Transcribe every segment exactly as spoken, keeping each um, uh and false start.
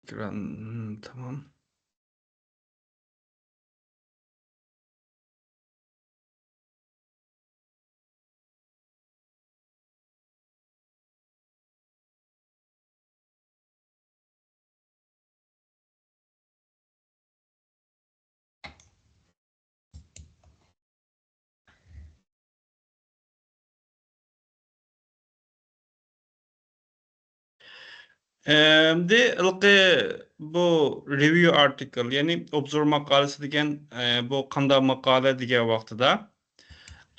ئېكران، تامام. ئەمدى ھېلىقى بۇ review article، يەنى ئوبزور ماقالىسى دېگەن، ئە، بۇ قانداق ماقالە دېگەن ۋاقتىدا،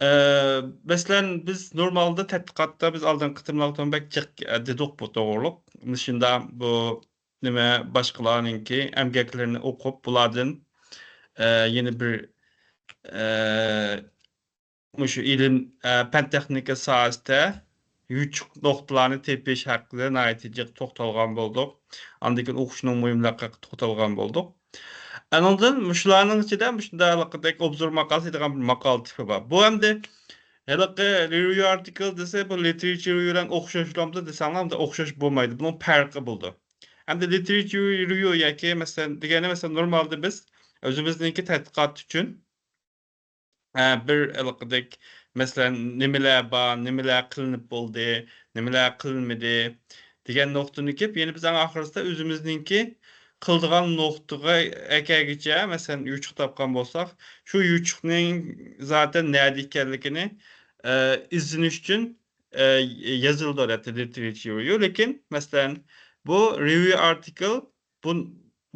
ئە، مەسىلەن، بىز نورمالدا تەتقىقاتتا بىز ئالدىنقى قېتىملاردا بەك جىق، ئە، دېدۇق بۇ توغرۇلۇق. شۇنداق بۇ نېمە، باشقىلارنىڭكى ئەمگەكلىرىنى ئوقۇپ، بۇلاردىن، ئە، يەنە بىر، ئە، مۇشۇ ئىلىم، ئە، پەن تېخنىكا ساھەسىدە يوچۇق نۇقتىلارنى تېپىش ھەققىدە ناھايىتى جىق توختالغان بولدۇق. ئاندىن كېيىن ئوقۇشنىڭ مۇھىملىقىغا توختالغان بولدۇق. ئانىڭدىن مۇشۇلارنىڭ ئىچىدە مۇشۇنداق ھېلىقىدەك ئوبزور ماقالىسى دېگەن بىر ماقالە تىپى بار. بۇ ئەمدى ھېلىقى review article دېسە، بۇ literature review بىلەن ئوخشاش بولامدۇ دېسەڭلار، ئەمدى ئوخشاش بولمايدۇ. بۇنىڭ پەرقى بولىدۇ. ئەمدى literature review ياكى مەسىلەن، دېگەندە مەسىلەن، نورمالدا بىز ئۆزىمىزنىڭكى تەتقىقات ئۈچۈن، ئە، بىر ھېلىقىدەك، مەسىلەن، نېمىلەر بار، نېمىلەر قىلىنىپ بولدى، نېمىلەر قىلىنمىدى دېگەن نۇقتىنى كېلىپ، يەنە بىز ئەڭ ئاخىرىسىدا ئۆزىمىزنىڭكى قىلىدىغان نۇقتىغا ئەكەلگۈچە، مەسىلەن، يوچۇق تاپقان بولساق، شۇ يوچۇقنىڭ زاتەن نەدە ئىكەنلىكىنى، ئە، ئىزدىنىش ئۈچۈن، ئە، يېزىلىدۇ، ئادەتتە، literature review. لېكىن، مەسىلەن، بۇ review article بۇ،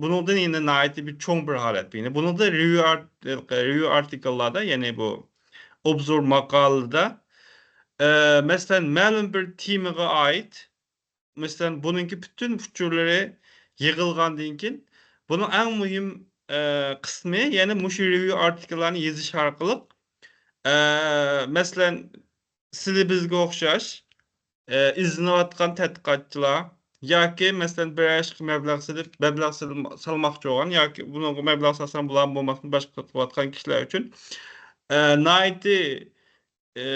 بۇنىڭدىن يەنە ناھايىتى بىر چوڭ بىر ھالەت. يەنى بۇنىڭدا review art-، review article لاردا، يەنى بۇ ئوبزور ماقالىدا، ئە، مەسىلەن، مەلۇم بىر تېمىغا ئائىت، مەسىلەن، بۇنىڭكى پۈتۈن ئۇچۇرلىرى يىغىلغاندىن كېيىن، بۇنىڭ ئەڭ مۇھىم، ئە، قىسمى، يەنى مۇشۇ review article لارنى يېزىش ئارقىلىق، ئە، مەسىلەن، سىلى بىزگە ئوخشاش، ئە، ئىزدىنىۋاتقان تەتقىقاتچىلار ياكى، مەسىلەن، بىر ئىشقا مەبلەغ سېلىپ، مەبلەغ سېلىم-، سالماقچى بولغان ياكى بۇنىڭغا مەبلەغ سالسام بولامدۇ بولماسمۇ باشقا قىلىۋاتقان كىشىلەر ئۈچۈن، ئە، ناھايىتى، ئە،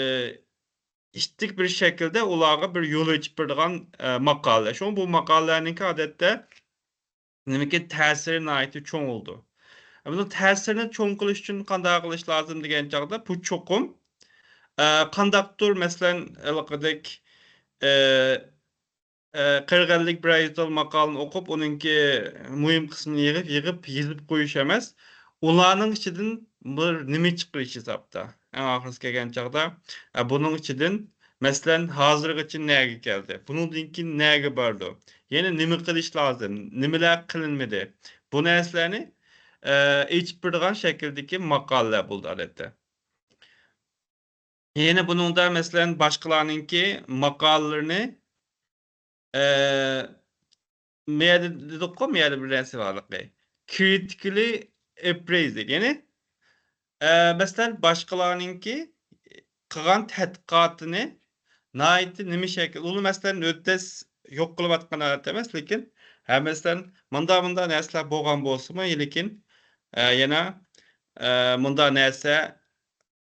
ئىتتىك بىر شەكىلدە ئۇلارغا بىر يول ئېچىپ بېرىدىغان، ئە، ماقالە. شۇڭا بۇ ماقالىلەرنىڭكى ئادەتتە نېمىكى تەسىرى ناھايىتى چوڭ بولىدۇ. بۇنىڭ تەسىرىنى چوڭ قىلىش ئۈچۈن قانداق قىلىش لازىم دېگەن چاغدا، بۇ چوقۇم، ئە، قانداقتۇر، مەسىلەن، ھېلىقىدەك، ئە، ئە، قىرىق ئەللىك بىرەر يۈز تال ماقالىنى ئوقۇپ، ئۇنىڭكى مۇھىم قىسمىنى يىغىپ، يىغىپ، يېزىپ قويۇش ئەمەس، ئۇلارنىڭ ئىچىدىن بىر نېمە چىقىرىش ھېسابتا. ئەڭ ئاخىرىسى كەلگەن چاغدا، ئە، بۇنىڭ ئىچىدىن، مەسىلەن، ھازىرغىچە نەگە كەلدى؟ بۇنىڭدىن كېيىن نەگە بارىدۇ؟ يەنە نېمە قىلىش لازىم؟ نېمىلەر قىلىنمىدى؟ بۇ نەرسىلەرنى، ئە، ئېچىپ بېرىدىغان شەكىلدىكى ماقالىلەر بولىدۇ، ئادەتتە. يەنە بۇنىڭدا، مەسىلەن، باشقىلارنىڭكى ماقالىلىرىنى، ئە، مەيەردە دېدۇققۇ، مەيەردە بىر نەرسە بارلىقى. Critically appraised، يەنى، ئە، مەسىلەن، باشقىلارنىڭكى قىلغان تەتقىقاتىنى ناھايىتى نېمە شەكىل، ئۇنى، مەسىلەن، ھۆددەس يوق قىلىۋاتقان ھالەت ئەمەس، لېكىن، ھە، مەسىلەن، مۇنداق، مۇنداق نەرسىلەر بولغان بولسىمۇ، لېكىن، ئە، يەنە، ئە، مۇنداق نەرسە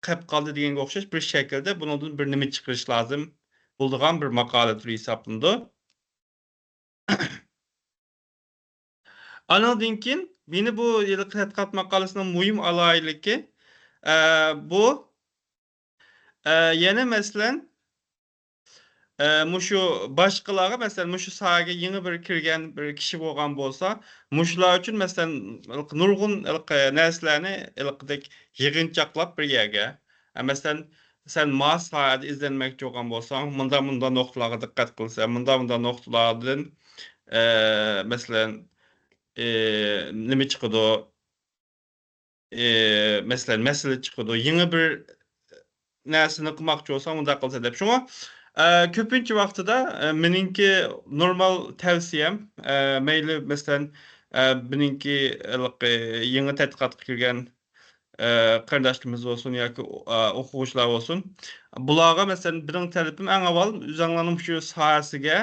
قېلىپ قالدى دېگەنگە ئوخشاش بىر شەكىلدە بۇنىڭدىن بىر نېمە چىقىرىش لازىم بولىدىغان بىر ماقالە تۈرى ھېسابلىنىدۇ. ئانىڭدىن كېيىن يەنە بۇ ھېلىقى تەتقىقات ماقالىسىنىڭ مۇھىم ئالاھىدىلىكى، ئە، بۇ، ئە، يەنە مەسىلەن، ئە، مۇشۇ باشقىلارغا، مەسىلەن، مۇشۇ ساھەگە يېڭى بىر كىرگەن بىر كىشى بولغان بولسا، مۇشۇلار ئۈچۈن، مەسىلەن، نۇرغۇن ھېلىقى نەرسىلەرنى ھېلىقىدەك يىغىنچاقلاپ بىر يەرگە، ئە، مەسىلەن، سەن ما ساھەدە ئىزدەنمەكچى بولغان بولساڭ، مۇنداق، مۇنداق نۇقتىلارغا دىققەت قىلسا، مۇنداق، مۇنداق نۇقتىلاردىن، ئە، مەسىلەن، ئە، نېمە چىقىدۇ؟ ئى، مەسىلەن، مەسىلە چىقىدۇ. يېڭى بىر نەرسىنى قىلماقچى بولساڭ، مۇنداق قىلسا دەپ. شۇڭا، ئە، كۆپىنچە ۋاقتىدا، ئە، مېنىڭكى نورمال تەۋسىيەم، ئە، مەيلى، مەسىلەن، ئە، مېنىڭكى ھېلىقى يېڭى تەتقىقاتقا كىرگەن، ئە، قېرىنداشلىرىمىز بولسۇن ياكى، ئە، ئوقۇغۇچىلار بولسۇن، بۇلارغا، مەسىلەن، بىرىڭ تەلىپىم ئەڭ ئاۋۋال ئۆزۈڭلارنىڭ شۇ ساھەسىگە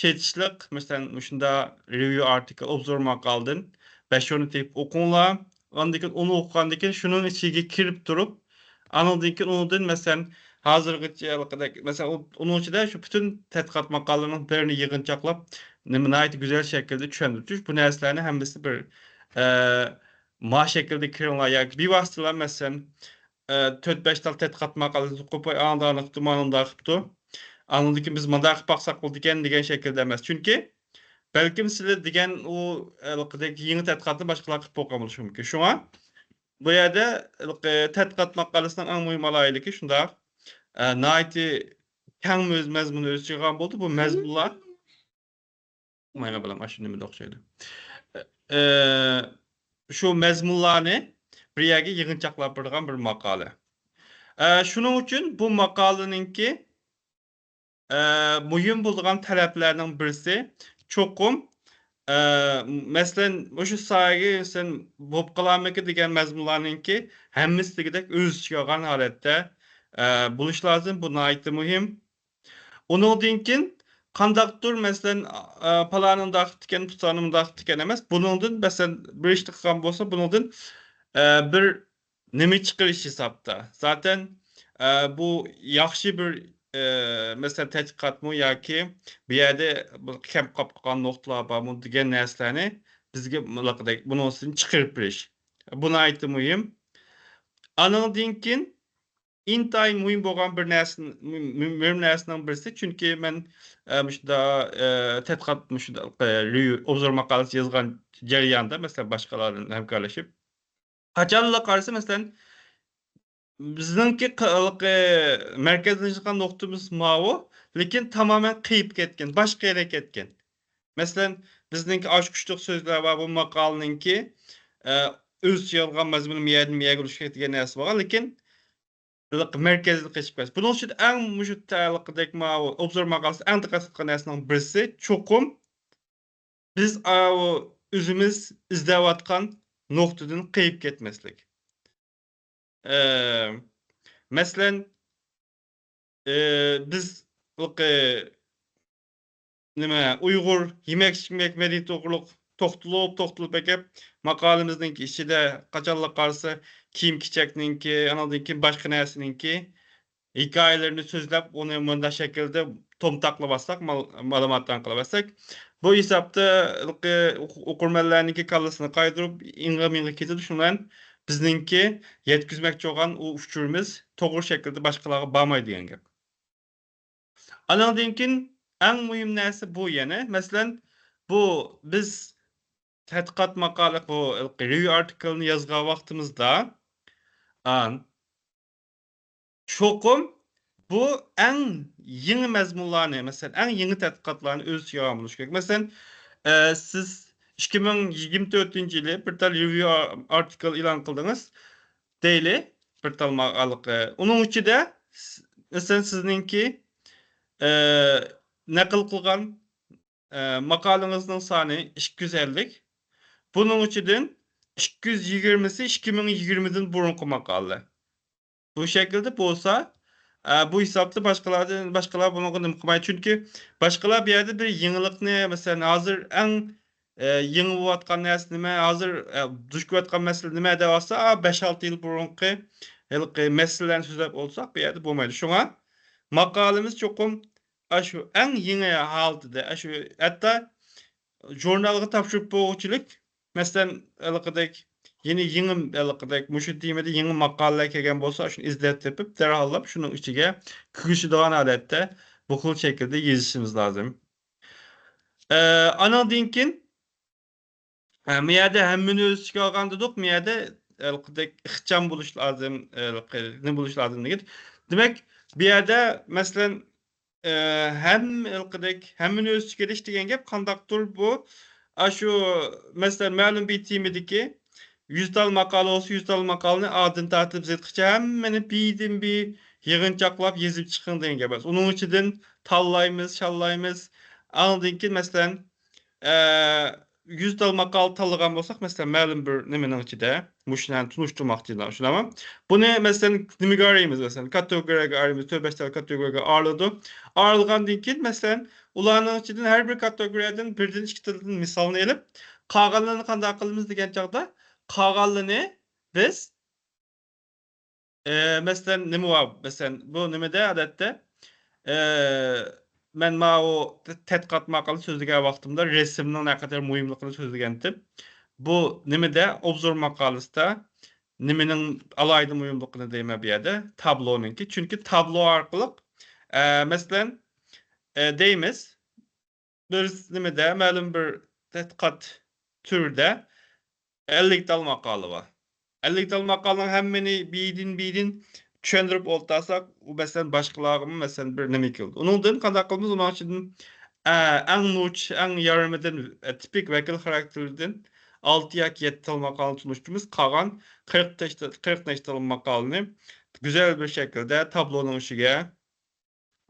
چېتىشلىق، مەسىلەن، مۇشۇنداق review article، ئوبزور ماقالىدىن بەش-ئوننى تېپىپ ئوقۇڭلار. ئاندىن كېيىن ئۇنى ئوقۇغاندىن كېيىن شۇنىڭ ئىچىگە كىرىپ تۇرۇپ، ئانىڭدىن كېيىن ئۇنىڭدىن، مەسىلەن، ھازىرغىچە ھېلىقىدەك، مەسىلەن، ئۇ-، ئۇنىڭ ئىچىدە شۇ پۈتۈن تەتقىقات ماقالىلىرىنىڭ بىرىنى يىغىنچاقلاپ، نېمە، ناھايىتى گۈزەل شەكىلدە چۈشەندۈرۈش. بۇ نەرسىلەرنى ھەممىسى بىر، ئە، ما شەكىلدە كىرىڭلار ياكى بىۋاسىتىلا، مەسىلەن، ئە، تۆت-بەش تال تەتقىقات ماقالىسىنى ئوقۇپ، «ۋاي، ئانداق قىپتۇ، مانداق قىپتۇ. ئاندىن كېيىن بىز مانداق قىلىپ باقساق بولىدىكەن» دېگەن شەكىلدە ئەمەس. چۈنكى بەلكىم سىلەر دېگەن ئۇ ھېلىقىدەك يېڭى تەتقىقاتنى باشقىلار قىلىپ بولغان بولۇشى مۇمكىن. شۇڭا بۇ يەردە ھېلىقى تەتقىقات ماقالىسىنىڭ ئەڭ مۇھىم ئالاھىدىلىكى شۇنداق، ئە، ناھايىتى كەڭ مەز-، مەزمۇننى ئۆز ئىچىگە ئالغان بولىدۇ. بۇ مەزمۇنلار مايغا بالام ئاشۇ نېمىدە ئوخشايدۇ. ئە، شۇ مەزمۇنلارنى بىر يەرگە يىغىنچاقلاپ بېرىدىغان بىر ماقالە. ئە، شۇنىڭ ئۈچۈن بۇ ماقالىنىڭكى، ئە، مۇھىم بولىدىغان تەرەپلەرنىڭ بىرسى چوقۇم، ئە، مەسىلەن، مۇشۇ ساھەگە سەن بولۇپ قالارمىكىن دېگەن مەزمۇنلارنىڭكى ھەممىسى دېگۈدەك ئۆز ئىچىگە ئالغان ھالەتتە، ئە، بولۇش لازىم. بۇ ناھايىتى مۇھىم. ئۇنىڭدىن كېيىن قانداقتۇر، مەسىلەن، ئا، پالانى مۇنداق قىپتىكەن، پۇسانى مۇنداق قىپتىكەن ئەمەس، بۇنىڭدىن، مەسىلەن، بىر ئىشنى قىلغان بولسا، بۇنىڭدىن، ئە، بىر نېمە چىقىرىش ھېسابتا. زاتەن، ئە، بۇ ياخشى بىر، ئە، مەسىلەن، تەتقىقاتمۇ ياكى بۇ يەردە بىر كەم قاپ قالغان نۇقتىلار بارمۇ دېگەن نەرسىلەرنى بىزگە مۇنداقدەك بۇنىڭ ئۈستىدىن چىقىرىپ بېرىش. بۇ ناھايىتى مۇھىم. ئانىڭدىن كېيىن ئىنتايىن مۇھىم بولغان بىر نەرسە، مۇ-، مۇ-، مۇھىم نەرسىنىڭ بىرسى، چۈنكى مەن، ئە، مۇشۇنداق، ئە، تەتقىقات، مۇشۇنداق، ئە، رېۋىيۇ، ئوبزور ماقالىسى يازغان جەرياندا، مەسىلەن، باشقىلار بىلەن ھەمكارلىشىپ، قاچانلا قارىسا، مەسىلەن، بىزنىڭكى ق-، ھېلىقى مەركەزلىشىدىغان نۇقتىمىز ماۋۇ، لېكىن تامامەن قېيىپ كەتكەن، باشقا يەرگە كەتكەن. مەسىلەن، بىزنىڭكى ئاچقۇچلۇق سۆزلەر بار، بۇ ماقالىنىڭكى، ئە، ئۆز ئىچىگە ئالغان مەزمۇنى مىيەدىن مىيەگە ئۇلىشىپ كەتكەن نەرسە بولغان، لېكىن ھېلىقى مەركەزدىن قېچىپ كەتسە. بۇنىڭ ئۈچۈن ئەڭ مۇشۇ تەلىقىدەك ماۋۇ ئوبزور ماقالىسى ئەڭ دىققەت قىلىدىغان نەرسىنىڭ بىرسى، چوقۇم بىز ئاۋۇ ئۆزىمىز ئىزدەۋاتقان نۇقتىدىن قېيىپ كەتمەسلىك. ئە، مەسىلەن، ئە، بىز ھېلىقى نېمە، ئۇيغۇر يېمەك-ئىچمەك مەدەنىيىتى توغرۇلۇق توختىلىپ، توختىلىپ ئەكەپ، ماقالىمىزنىڭكى ئىچىدە قاچانلا قارىسا كىيىم-كېچەكنىڭكى، ئانىڭدىن كېيىن باشقا نەرسىنىڭكى ھېكايىلىرىنى سۆزلەپ، ئۇنى مۇنداق شەكىلدە تومتاقلىۋاتساق، مال-، مالىماتلارنى قىلىۋەتسەك، بۇ ھېسابتا ھېلىقى ئوقۇ-، ئوقۇرمەنلەرنىڭكى كاللىسىنى قايدۇرۇپ، ئىڭغا-مىڭغا كېتىدۇ. شۇنىڭ بىلەن بىزنىڭكى يەتكۈزمەكچى بولغان ئۇ ئۇچۇرىمىز توغرا شەكىلدە باشقىلارغا بارمايدۇ دېگەن گەپ. ئانىڭدىن كېيىن ئەڭ مۇھىم نەرسە بۇ يەنە. مەسىلەن، بۇ بىز تەتقىقات ماقالە، بۇ رېۋىيۇ ئارتىكىلنى يازغان ۋاقتىمىزدا، ئا، چوقۇم بۇ ئەڭ يېڭى مەزمۇنلارنى، مەسىلەن، ئەڭ يېڭى تەتقىقاتلارنى ئۆز ئىچىگە ئالغان بولۇشى كېرەك. مەسىلەن، ئە، سىز ئىككى مىڭ يىگىرمە تۆتىنچى يىلى بىر تال رېۋىيۇ ئارتىكىل ئېلان قىلدىڭىز دەيلى، بىر تال ماقالە. ئۇنىڭ ئىچىدە س-، مەسىلەن، سىزنىڭكى، ئە، نەقىل قىلغان، ئە، ماقالىڭىزنىڭ سانى ئىككى يۈز ئەللىك. بۇنىڭ ئىچىدىن ئىككى يۈز يىگىرمىسى ئىككى مىڭ يىگىرمىدىن بۇرۇنقى ماقالىلەر. بۇ شەكىلدە بولسا، ئە، بۇ ھېسابتا باشقىلاردىن، باشقىلار بۇنىڭغا نېمە قىلمايدۇ. چۈنكى باشقىلار بۇ يەردە بىر يېڭىلىقنى، مەسىلەن، ھازىر ئەڭ، ئە، يېڭى بولۇۋاتقان نەرسە نېمە، ھازىر، ئە، دۇچ كېلىۋاتقان مەسىلە نېمە دەۋاتسا، ئا، بەش-ئالتە يىل بۇرۇنقى ھېلىقى مەسىلىلەرنى سۆزلەپ ئولتۇرساق، بۇ يەردە بولمايدۇ. شۇڭا ماقالىمىز چوقۇم ئاشۇ ئەڭ يېڭى ھالىتىدە، ئاشۇ ھەتتا ژۇرنالغا تاپشۇرۇپ بولغۇچىلىك، مەسىلەن، ھېلىقىدەك يەنە يېڭى، ھېلىقىدەك مۇشۇ تېمىدا يېڭى ماقالىلەر كەلگەن بولسا، شۇنى ئىزدەپ تېپىپ، دەرھاللاپ شۇنىڭ ئىچىگە كىرگۈزىدىغان ھالەتتە بۇ خىل شەكىلدە يېزىشىمىز لازىم. ئە، ئانىڭدىن كېيىن، ئە، بۇ يەردە ھەممىنى ئۆز ئىچىگە ئالغان دېدۇق، بۇ يەردە ھېلىقىدەك ئىخچام بولۇش لازىم، ھېلىقى نېمە بولۇش لازىم دېگەن. دېمەك، بۇ يەردە، مەسىلەن، ئە، ھەممە ھېلىقىدەك، ھەممىنى ئۆز ئىچىگە ئېلىش دېگەن گەپ قانداقتۇر بۇ، ئاشۇ، مەسىلەن، مەلۇم بىر تېمىدىكى يۈز تال ماقالە بولسا، يۈز تال ماقالىنى ئادىن تارتىپ زېدقىچە ھەممىنى بىردىن بىر يىغىنچاقلاپ يېزىپ چىقىڭ دېگەن گەپ ئەمەس. ئۇنىڭ ئىچىدىن تاللايمىز، شاللايمىز. ئاندىن كېيىن، مەسىلەن، ئە، يۈز تال ماقالە تاللىغان بولساق، مەسىلەن، مەلۇم بىر نېمىنىڭ ئىچىدە، مۇشۇلارنى تونۇشتۇرماقچى، شۇنداقمۇ؟ بۇنى، مەسىلەن، نېمىگە ئايرىيمىز، مەسىلەن، كاتېگورىيەگە ئايرىيمىز، تۆت-بەش تال كاتېگورىيەگە ئايرىلىدۇ. ئايرىلغاندىن كېيىن، مەسىلەن، ئۇلارنىڭ ئىچىدىن ھەر بىر كاتېگورىيەدىن بىردىن، ئىككىدىن مىسالنى ئېلىپ، قالغانلىرىنى قانداق قىلىمىز دېگەن چاغدا، قالغانلىرىنى بىز ئە، مەسىلەن، نېمە بار؟ مەسىلەن، بۇ نېمىدە ئادەتتە، ئە، مەن ماۋۇ تەتقىقات ماقالىسى سۆزلىگەن ۋاقتىمدا رەسىمنىڭ نەقەدەر مۇھىملىقىنى سۆزلىگەنتىم. بۇ نېمىدە؟ ئوبزور ماقالىسىدا نېمىنىڭ ئالاھىدە مۇھىملىقىنى دەيمەن بۇ يەردە، تابلونىڭكى. چۈنكى تابلو ئارقىلىق، ئە، مەسىلەن، ئە، دەيمىز، بىر نېمىدە، مەلۇم بىر تەتقىقات تۈرىدە ئەللىك تال ماقالە بار. ئەللىك تال ماقالىنىڭ ھەممىنى بىيدىن، بىيدىن چۈشەندۈرۈپ ئولتۇرساق، ئۇ، مەسىلەن، باشقىلارغىمۇ، مەسىلەن، بىر نېمە كېلىدۇ. ئۇنىڭدىن قانداق قىلىمىز؟ ئۇنىڭ ئىچىدىن، ئە، ئەڭ نوچى، ئەڭ يارىمىدىن، ئە، تىپىك ۋەكىل خاراكتېرىدىن ئالتە ياكى يەتتە تال ماقالىنى تونۇشتۇرىمىز. قالغان قىرىق نەچچە، قىرىق نەچچە تال ماقالىنى گۈزەل بىر شەكىلدە تابلونىڭ ئىچىگە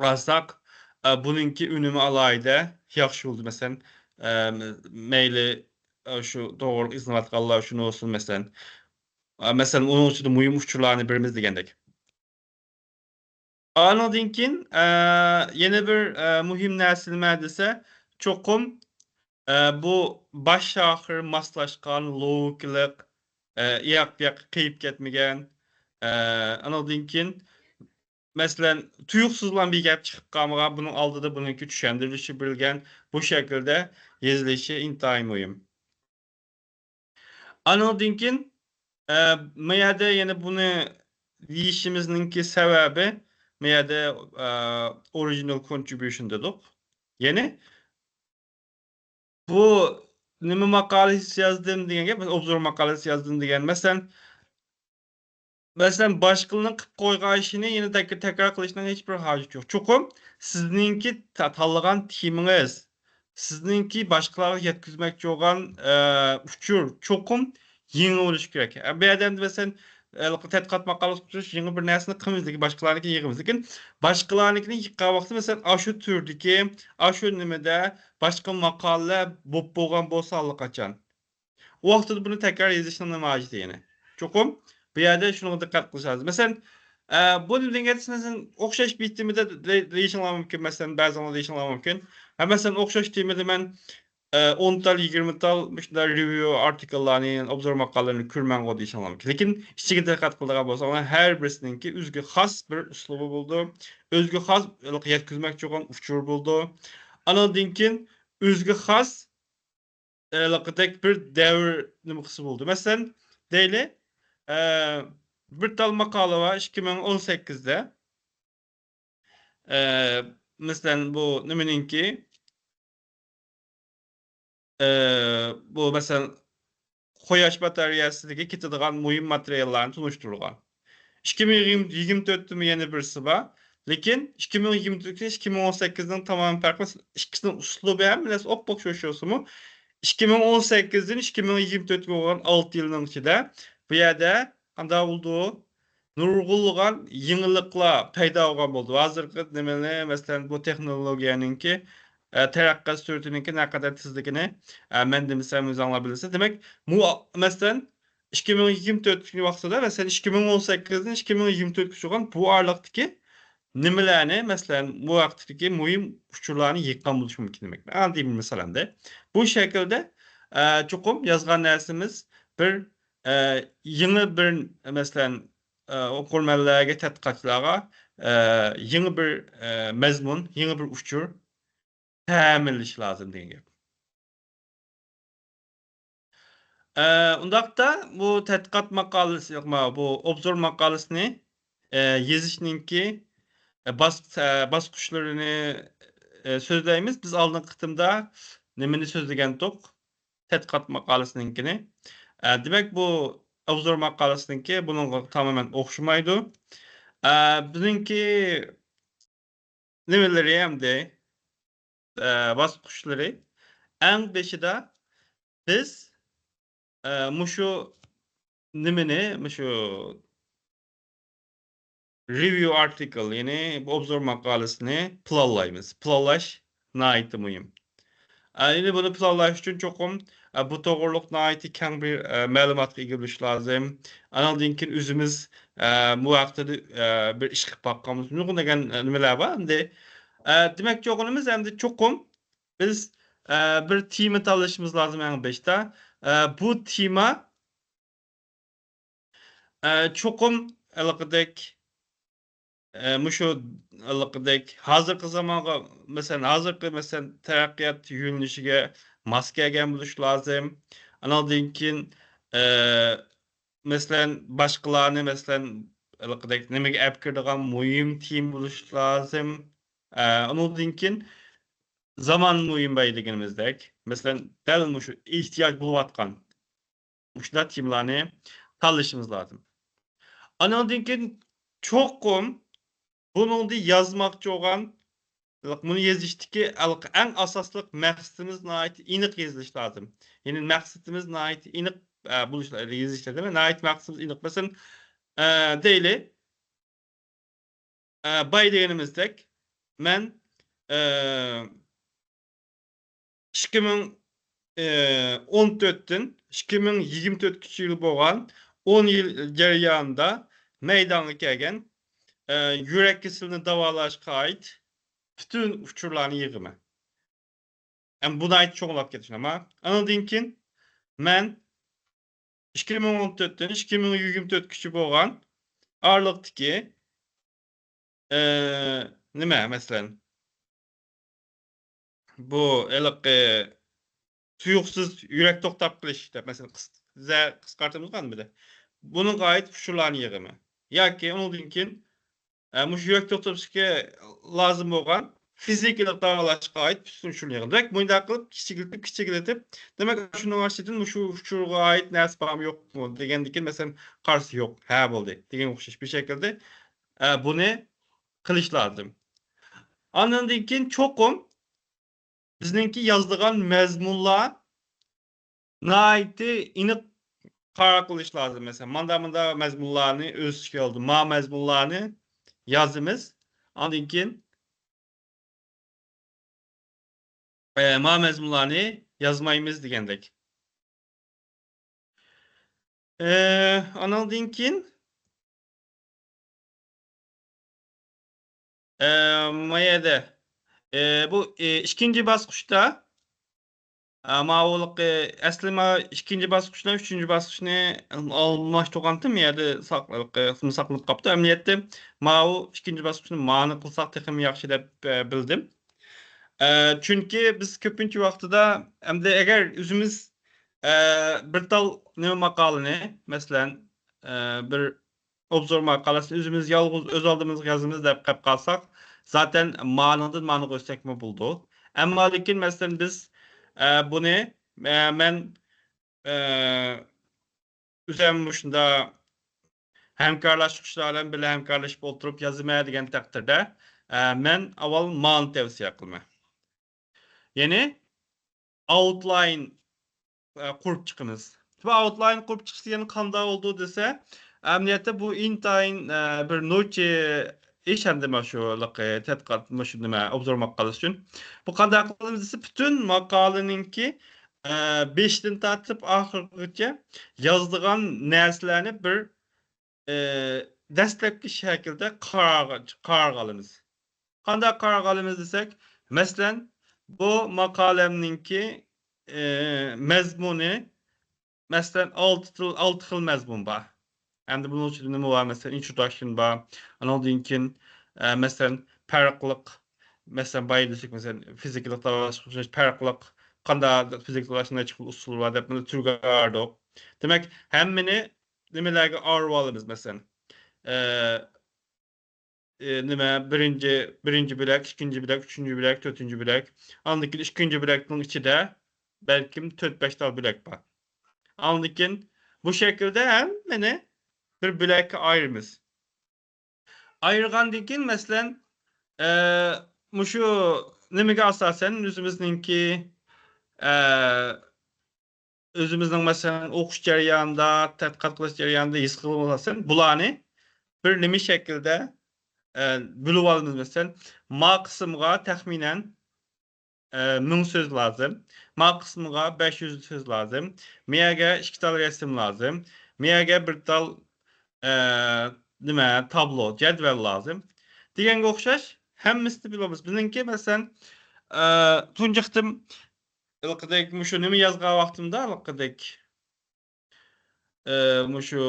ئالساق، ئە، بۇنىڭكى ئۈنۈمى ئالاھىدە ياخشى بولدى. مەسىلەن، ئە، مەيلى، ئە، شۇ توغرىلىق ئىزدىنىۋاتقانلار ئۈچۈن بولسۇن، مەسىلەن. ئە، مەسىلەن، ئۇنىڭ ئىچىدە مۇھىم ئۇچۇرلارنى بېرىمىز دېگەندەك. ئانىڭدىن كېيىن، ئە، يەنە بىر، ئە، مۇھىم نەرسە نېمە دېسە، چوقۇم، ئە، بۇ باش ئاخىر ماسلاشقان، لوگىكىلىق، ئە، ئىياق بۇياققا قېيىپ كەتمىگەن، ئە، ئانىڭدىن كېيىن، مەسىلەن، تۇيۇقسىزلا بىر گەپ چىقىپ قالمىغان، بۇنىڭ ئالدىدا بۇنىڭكى چۈشەندۈرۈلۈشى بېرىلگەن، بۇ شەكىلدە يېزىلىشى ئىنتايىن مۇھىم. ئانىڭدىن كېيىن، ئە، ما يەردە يەنە بۇنى دېيىشىمىزنىڭكى سەۋەبى، ما يەردە، ئە، ئورىجىنال كونترىبيۇشن دېدۇق. يەنى بۇ نېمە ماقالىسى يازدىم دېگەن گەپ، ئوبزور ماقالىسى يازدىم دېگەن. مەسىلەن، مەسىلەن، باشقىلارنىڭ قىلىپ قويغان ئىشىنى يەنە تەك-، تەكرار قىلىشنىڭ ھېچ بىر ھاجىتى يوق. چوقۇم سىزنىڭكى تا-، تاللىغان تېمىڭىز، سىزنىڭكى باشقىلارغا يەتكۈزمەكچى بولغان، ئە، ئۇچۇر چوقۇم يېڭى بولۇشى كېرەك. ئە، بۇ يەردە ئەمدى مەسىلەن، ئە، تەتقىقات ماقالىسى تۇتۇش يېڭى بىر نەرسىنى قىلمىمىز، لېكىن باشقىلارنىڭكىنى يىغىمىز. لېكىن باشقىلارنىڭكىنى يىغقان ۋاقتىدا، مەسىلەن، ئاشۇ تۈردىكى، ئاشۇ نېمىدە باشقا ماقالىلەر بولۇپ بولغان بولسا ئاللىقاچان. ئۇ ۋاقتىدا بۇنى تەكرار يېزىشنىڭ نېمە ھاجىتى يەنە؟ چوقۇم بۇ يەردە شۇنىڭغا دىققەت قىلىش لازىم. مەسىلەن، ئە، بۇ نېمە دېگەن گەپ؟ مەسىلەن، ئوخشاش بىر تېمىدا دە-، دېيىشىڭلار مۇمكىن. مەسىلەن، بەزىڭلار دېيىشىڭلار مۇمكىن. ھە، مەسىلەن، ئوخشاش تېمىدا مەن، ئە، ئون تال، يىگىرمە تال مۇشۇنداق رېۋيۇ ئارتىكىللارنى، ئوبزور ماقالىلىرىنى كۆرمەڭغۇ دېيىشىڭلار مۇمكىن. لېكىن ئىچىگە دىققەت قىلىدىغان بولساڭلار، ھەر بىرسىنىڭكى ئۆزىگە خاس بىر ئۇسلۇبى بولىدۇ. ئۆزىگە خاس يەتكۈزمەكچى بولغان ئۇچۇر بولىدۇ. ئانىڭدىن كېيىن ئۆزىگە خاس ھېلىقىدەك بىر دەۋر نېمىسى بولدى. مەسىلەن، دەيلى، ئە، بىر تال ماقالە بار، ئىككى مىڭ ئون سەككىزدە. ئە، مەسىلەن، بۇ نېمىنىڭكى، ئە، بۇ، مەسىلەن، قۇياش باتارېيەسىدىكى كېتىدىغان مۇھىم ماتېرىياللارنى تونۇشتۇرغان. ئىككى مىڭ يىگىرمە تۆتتىمۇ يەنە بىرسى بار. لېكىن ئىككى مىڭ يىگىرمە تۆت، ئىككى مىڭ ئون سەككىزنىڭ تامامەن پەرقى، ئىككىسىنىڭ ئۇسلۇبى ھەم نەرسە ئوپئوخشاش بولسىمۇ، ئىككى مىڭ ئون سەككىزدىن ئىككى مىڭ يىگىرمە تۆتكە بولغان ئالتە يىلنىڭ ئىچىدە بۇ يەردە قانداق بولدى؟ نۇرغۇنلىغان يېڭىلىقلار پەيدا بولغان بولدى. ھازىرقى نېمىنى، مەسىلەن، بۇ تېخنولوگىيەنىڭكى، ئە، تەرەققىيات سۈرئىتىنىڭكى نەقەدەر تېزلىكىنى، ئە، مەن دېمىسەم، ئۆزۈڭلار بىلىسىز. دېمەك، مۇ-، مەسىلەن، ئىككى مىڭ يىگىرمە تۆتىنچى ۋاقتىدا، مەسىلەن، ئىككى مىڭ ئون سەككىزدىن ئىككى مىڭ يىگىرمە تۆتكىچە بولغان بۇ ئارىلىقتىكى نېمىلەرنى، مەسىلەن، بۇ ھەقتىكى مۇھىم ئۇچۇرلارنى يىغقان بولۇشى مۇمكىن دېمەك. ئاددىي بىر مىسال ئەمدى. بۇ شەكىلدە، ئە، چوقۇم يازغان نەرسىمىز بىر، ئە، يېڭى بىر، مەسىلەن، ئە، ئوقۇرمەنلەرگە، تەتقىقاتچىلارغا، ئە، يېڭى بىر، ئە، مەزمۇن، يېڭى بىر ئۇچۇر تەمىنلىشى لازىم دېگەن گەپ. ئە، ئۇنداقتا بۇ تەتقىقات ماقالىسى، ياق، ما-، بۇ ئوبزور ماقالىسىنى، ئە، يېزىشنىڭكى، ئە، باس-، ئە، باسقۇچلىرىنى، ئە، سۆزلەيمىز. بىز ئالدىنقى قېتىمدا نېمىنى سۆزلىگەنتۇق؟ تەتقىقات ماقالىسىنىڭكىنى. ئە، دېمەك، بۇ ئوبزور ماقالىسىنىڭكى بۇنىڭغا تامامەن ئوخشىمايدۇ. ئە، بىزنىڭكى نېمىلىرى ئەمدى، ئە، باسقۇچلىرى. ئەڭ بېشىدا بىز، ئە، مۇشۇ نېمىنى، مۇشۇ رېۋيۇ ئارتىكل، يەنى بۇ ئوبزور ماقالىسىنى پىلانلايمىز. پىلانلاش ناھايىتى مۇھىم. ئە، يەنى بۇنى پىلانلاش ئۈچۈن چوقۇم، ئە، بۇ توغرۇلۇق ناھايىتى كەڭ بىر، ئە، مەلۇماتقا ئىگە بولۇش لازىم. ئانىڭدىن كېيىن ئۆزىمىز، ئە، بۇ ھەقتە، ئە، بىر ئىش قىلىپ باققانمىز. نۇرغۇن دېگەن، ئە، نېمىلەر بار ئەمدى. ئە، دېمەكچى بولغىنىمىز ئەمدى چوقۇم بىز، ئە، بىر تېما تاللىشىمىز لازىم ئەڭ بېشىدا. ئە، بۇ تېما، ئە، چوقۇم ھېلىقىدەك، ئە، مۇشۇ ھېلىقىدەك ھازىرقى زامانغا، مەسىلەن، ھازىرقى، مەسىلەن، تەرەققىيات يۆنىلىشىگە ماس كەلگەن بولۇش لازىم. ئانىڭدىن كېيىن، ئە، مەسىلەن، باشقىلارنى، مەسىلەن، ھېلىقىدەك نېمىگە ئەپ كىرىدىغان مۇھىم تېما بولۇش لازىم. ئە، ئۇنىڭدىن كېيىن زامان مۇھىم باي دېگىنىمىزدەك، مەسىلەن، دەل مۇشۇ ئېھتىياج بولۇۋاتقان مۇشۇنداق تېمىلارنى تاللىشىمىز لازىم. ئانىڭدىن كېيىن چوقۇم بۇنىڭدا يازماقچى بولغان، بۇنى يېزىشتىكى ئەڭ ئاساسلىق مەقسىتىمىز ناھايىتى ئېنىق يېزىلىشى لازىم. يەنى مەقسىتىمىز ناھايىتى ئېنىق، ئە، بولۇش، يېزىش لازىم. ناھايىتى مەقسىتىمىز ئېنىق. مەسىلەن، ئە، دەيلى، ئە، باي دېگىنىمىزدەك، مەن، ئە، ئىككى مىڭ ئون تۆتتىن ئىككى مىڭ يىگىرمە تۆتكىچە يىل بولغان ئون يىل جەريانىدا مەيدانغا كەلگەن، ئە، يۈرەك كېسىلىنى داۋالاشقا ئائىت پۈتۈن ئۇچۇرلارنى يىغىمەن. ئەمما بۇ ناھايىتى چوڭلاپ كېتىش، ئەمما ئانىڭدىن كېيىن مەن ئىككى مىڭ ئون تۆتتىن ئىككى مىڭ يىگىرمە تۆتكىچە بولغان ئارىلىقتىكى، ئە، نېمە، مەسىلەن، بۇ ھېلىقى تۇيۇقسىز يۈرەك توختاپ قېلىش دەپ، مەسىلەن، قىس-، زە-، قىسقارتىمىزغۇ ئەمدى. بۇنىڭغا ئائىت ئۇچۇرلارنى يىغىمەن. ياكى ئۇنىڭدىن كېيىن، ئە، مۇشۇ يۈرەك توختىتىشقا لازىم بولغان فىزىكىلىق داۋالاشقا ئائىت پۈتۈن ئۇچۇرنى يىغىدۇ. دېمەك، مۇنداق قىلىپ كىچىكلىتىپ، كىچىكلىتىپ، دېمەك، شۇنىڭ ئاستىدىن مۇشۇ ئۇچۇرغا ئائىت نەرسە بارمۇ، يوقمۇ دېگەندىن كېيىن، مەسىلەن، قارىسا يوق، ھە، بولدى دېگەن ئوخشاش بىر شەكىلدە، ئە، بۇنى قىلىش لازىم. ئاندىن كېيىن چوقۇم بىزنىڭكى يازىدىغان مەزمۇنلار ناھايىتى ئېنىق قارار قىلىش لازىم. مەسىلەن، ماندا، ماندا مەزمۇنلارنى ئۆز ئىچىگە ئالىدۇ. ما مەزمۇنلارنى يازىمىز. ئاندىن كېيىن، ئە، ما مەزمۇنلارنى يازمايمىز دېگەندەك. ئە، ئانىڭدىن كېيىن، ئە، ما يەردە، ئە، بۇ، ئە، ئىككىنچى باسقۇچتا، ئە، ماۋۇلۇقى، ئەسلى ما ئىككىنچى باسقۇچ بىلەن ئۈچىنچى باسقۇچنى ئالماشتۇرغانتىم، يەردە ساق-، ساقلىنىپ قاپتۇ. ئەمەلىيەتتە ماۋۇ ئىككىنچى باسقۇچنى مانى قىلساق تېخىمۇ ياخشى دەپ، ئە، بىلدىم. ئە، چۈنكى بىز كۆپىنچە ۋاقتىدا، ئەمدى ئەگەر ئۆزىمىز، ئە، بىر تال نېمە ماقالىنى، مەسىلەن، ئە، بىر ئوبزور ماقالىسىنى ئۆزىمىز يالغۇز ئۆز ئالدىمىزغا يازىمىز دەپ قېلىپ قالساق، زاتەن مانىڭدىن مانىغا ئۆتسەكمۇ بولىدۇ. ئەمما لېكىن، مەسىلەن، بىز، ئە، بۇنى، ئە، مەن، ئە، ئۆزۈم مۇشۇنداق ھەمكارلاشقۇچىلار بىلەن بىللە ھەمكارلىشىپ ئولتۇرۇپ يازىمەن دېگەن تەقدىردە، ئە، مەن ئاۋۋال مانى تەۋسىيە قىلىمەن. يەنى ئاۋتلاين، ئە، قۇرۇپ چىقىمىز. بۇ ئاۋتلاين قۇرۇپ چىقىش دېگەن قانداق بولىدۇ دېسە، ئەمەلىيەتتە بۇ ئىنتايىن، ئە، بىر نوچى ئىش ئەمدى مانا شۇ، ئە، تەتقىقات، مانا شۇ نېمە، ئوبزور ماقالىسى ئۈچۈن. بۇ قانداق قىلىمىز دېسە، پۈتۈن ماقالىنىڭكى، ئە، بېشىدىن تارتىپ ئاخىرىغىچە يازىدىغان نەرسىلەرنى بىر ئى، دەسلەپكى شەكىلدە قارارغا، قارارغا ئالىمىز. قانداق قارارغا ئالىمىز دېسەك، مەسىلەن، بۇ ماقالەمنىڭكى، ئى، مەزمۇنى، مەسىلەن، ئالتە خىل، ئالتە خىل مەزمۇن بار. ئەمدى بۇنىڭ ئىچىدە نېمە بار؟ مەسىلەن، ئىنتروداكشن بار. ئانىڭدىن كېيىن، ئە، مەسىلەن، پەرقلىق، مەسىلەن، بايا دېسەك، مەسىلەن، فىزىكىلىق داۋالاشقا ئوخشاش پەرقلىق، قانداق فىزىكىلىق داۋالاشنىڭ نەچچە خىل ئۇسۇلى بار دەپ، بۇنى تۈرگە ئايرىدۇق. دېمەك، ھەممىنى نېمىلەرگە ئايرىۋالىمىز، مەسىلەن. ئە، ئە، نېمە، بىرىنچى، بىرىنچى بۆلەك، ئىككىنچى بۆلەك، ئۈچىنچى بۆلەك، تۆتىنچى بۆلەك. ئاندىن كېيىن ئىككىنچى بۆلەكنىڭ ئىچىدە بەلكىم تۆت، بەش تال بۆلەك بار. ئاندىن كېيىن بۇ شەكىلدە ھەممىنى بىر بۆلەككە ئايرىمىز. ئايرىغاندىن كېيىن، مەسىلەن، ئە، مۇشۇ نېمىگە ئاساسەن ئۆزىمىزنىڭكى، ئە، ئۆزىمىزنىڭ، مەسىلەن، ئوقۇش جەريانىدا، تەتقىقات قىلىش جەريانىدا ھېس قىلغىنىمىز ئاساسەن، بۇلارنى بىر نېمە شەكىلدە، ئە، بۆلۈۋالىمىز. مەسىلەن، ما قىسىمغا تەخمىنەن، ئە، مىڭ سۆز لازىم. ما قىسىمغا بەش يۈز سۆز لازىم. مېيەگە ئىككى تال رەسىم لازىم. مېيەگە بىر تال، ئە، نېمە، تابلو، جەدۋەل لازىم. دېگەنگە ئوخشاش ھەممىسىنى بىلىمىز. بىزنىڭكى، مەسىلەن، ئە، تۇنجى قېتىم ھېلىقىدەك مۇشۇ نېمە يازغان ۋاقتىمدا ھېلىقىدەك، ئە، مۇشۇ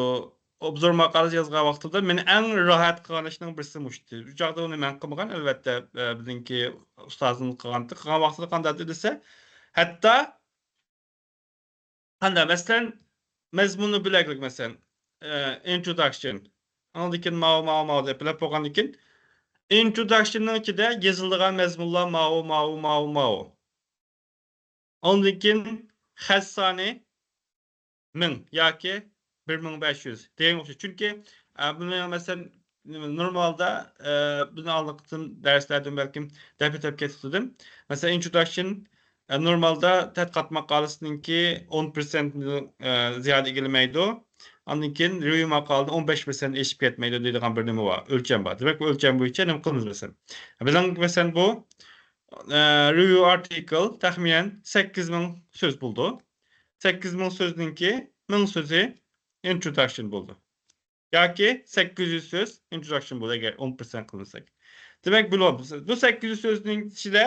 ئوبزور ماقالىسى يازغان ۋاقتىمدا مېنى ئەڭ راھەت قىلغان ئىشنىڭ بىرسى مۇشتى. ئۇ چاغدا ئۇنى مەن قىلمىغان، ئەلۋەتتە، ئە، بىزنىڭكى ئۇستازىمىز قىلغانتى. قىلغان ۋاقتىدا قانداق دېسە، ھەتتا قانداق، مەسىلەن، مەزمۇننى بۆلەكلىك، مەسىلەن، ئە، introduction. ئاندىن كېيىن ماۋۇ، ماۋۇ، ماۋۇ دەپ بۆلەپ بولغاندىن كېيىن، introduction نىڭ ئىچىدە يېزىلىدىغان مەزمۇنلار ماۋۇ، ماۋۇ، ماۋۇ، ماۋۇ. ئاندىن كېيىن خەت سانى مىڭ ياكى بىر مىڭ بەش يۈز دېگەنگە ئوخشاش. چۈنكى، ئە، بۇنى، مەسىلەن، نورمالدا، ئە، بۇنى ئالدىنقى قېتىم دەرسلەردىن بەلكىم دەپ ئۆتۈپ كېتىپتىدىم. مەسىلەن، introduction، ئە، نورمالدا تەتقىقات ماقالىسىنىڭكى ئون پىرسەنتنى، ئە، زىيادە ئىگىلىمەيدۇ. ئاندىن كېيىن review ماقالىدىن ئون بەش پىرسەنت ئېشىپ كەتمەيدۇ دەيدىغان بىر نېمە بار، ئۆلچەم بار. دېمەك، بۇ ئۆلچەم بويىچە نېمە قىلىمىز مەسىلەن؟ بىزنىڭ، مەسىلەن، بۇ، ئە، review article تەخمىنەن سەككىز مىڭ سۆز بولىدۇ. سەككىز مىڭ سۆزنىڭكى مىڭ سۆزى introduction بولىدۇ. ياكى سەككىز يۈز سۆز introduction بولىدۇ، ئەگەر ئون پىرسەنت قىلمىساق. دېمەك، بۇ، بۇ سەككىز يۈز سۆزنىڭ ئىچىدە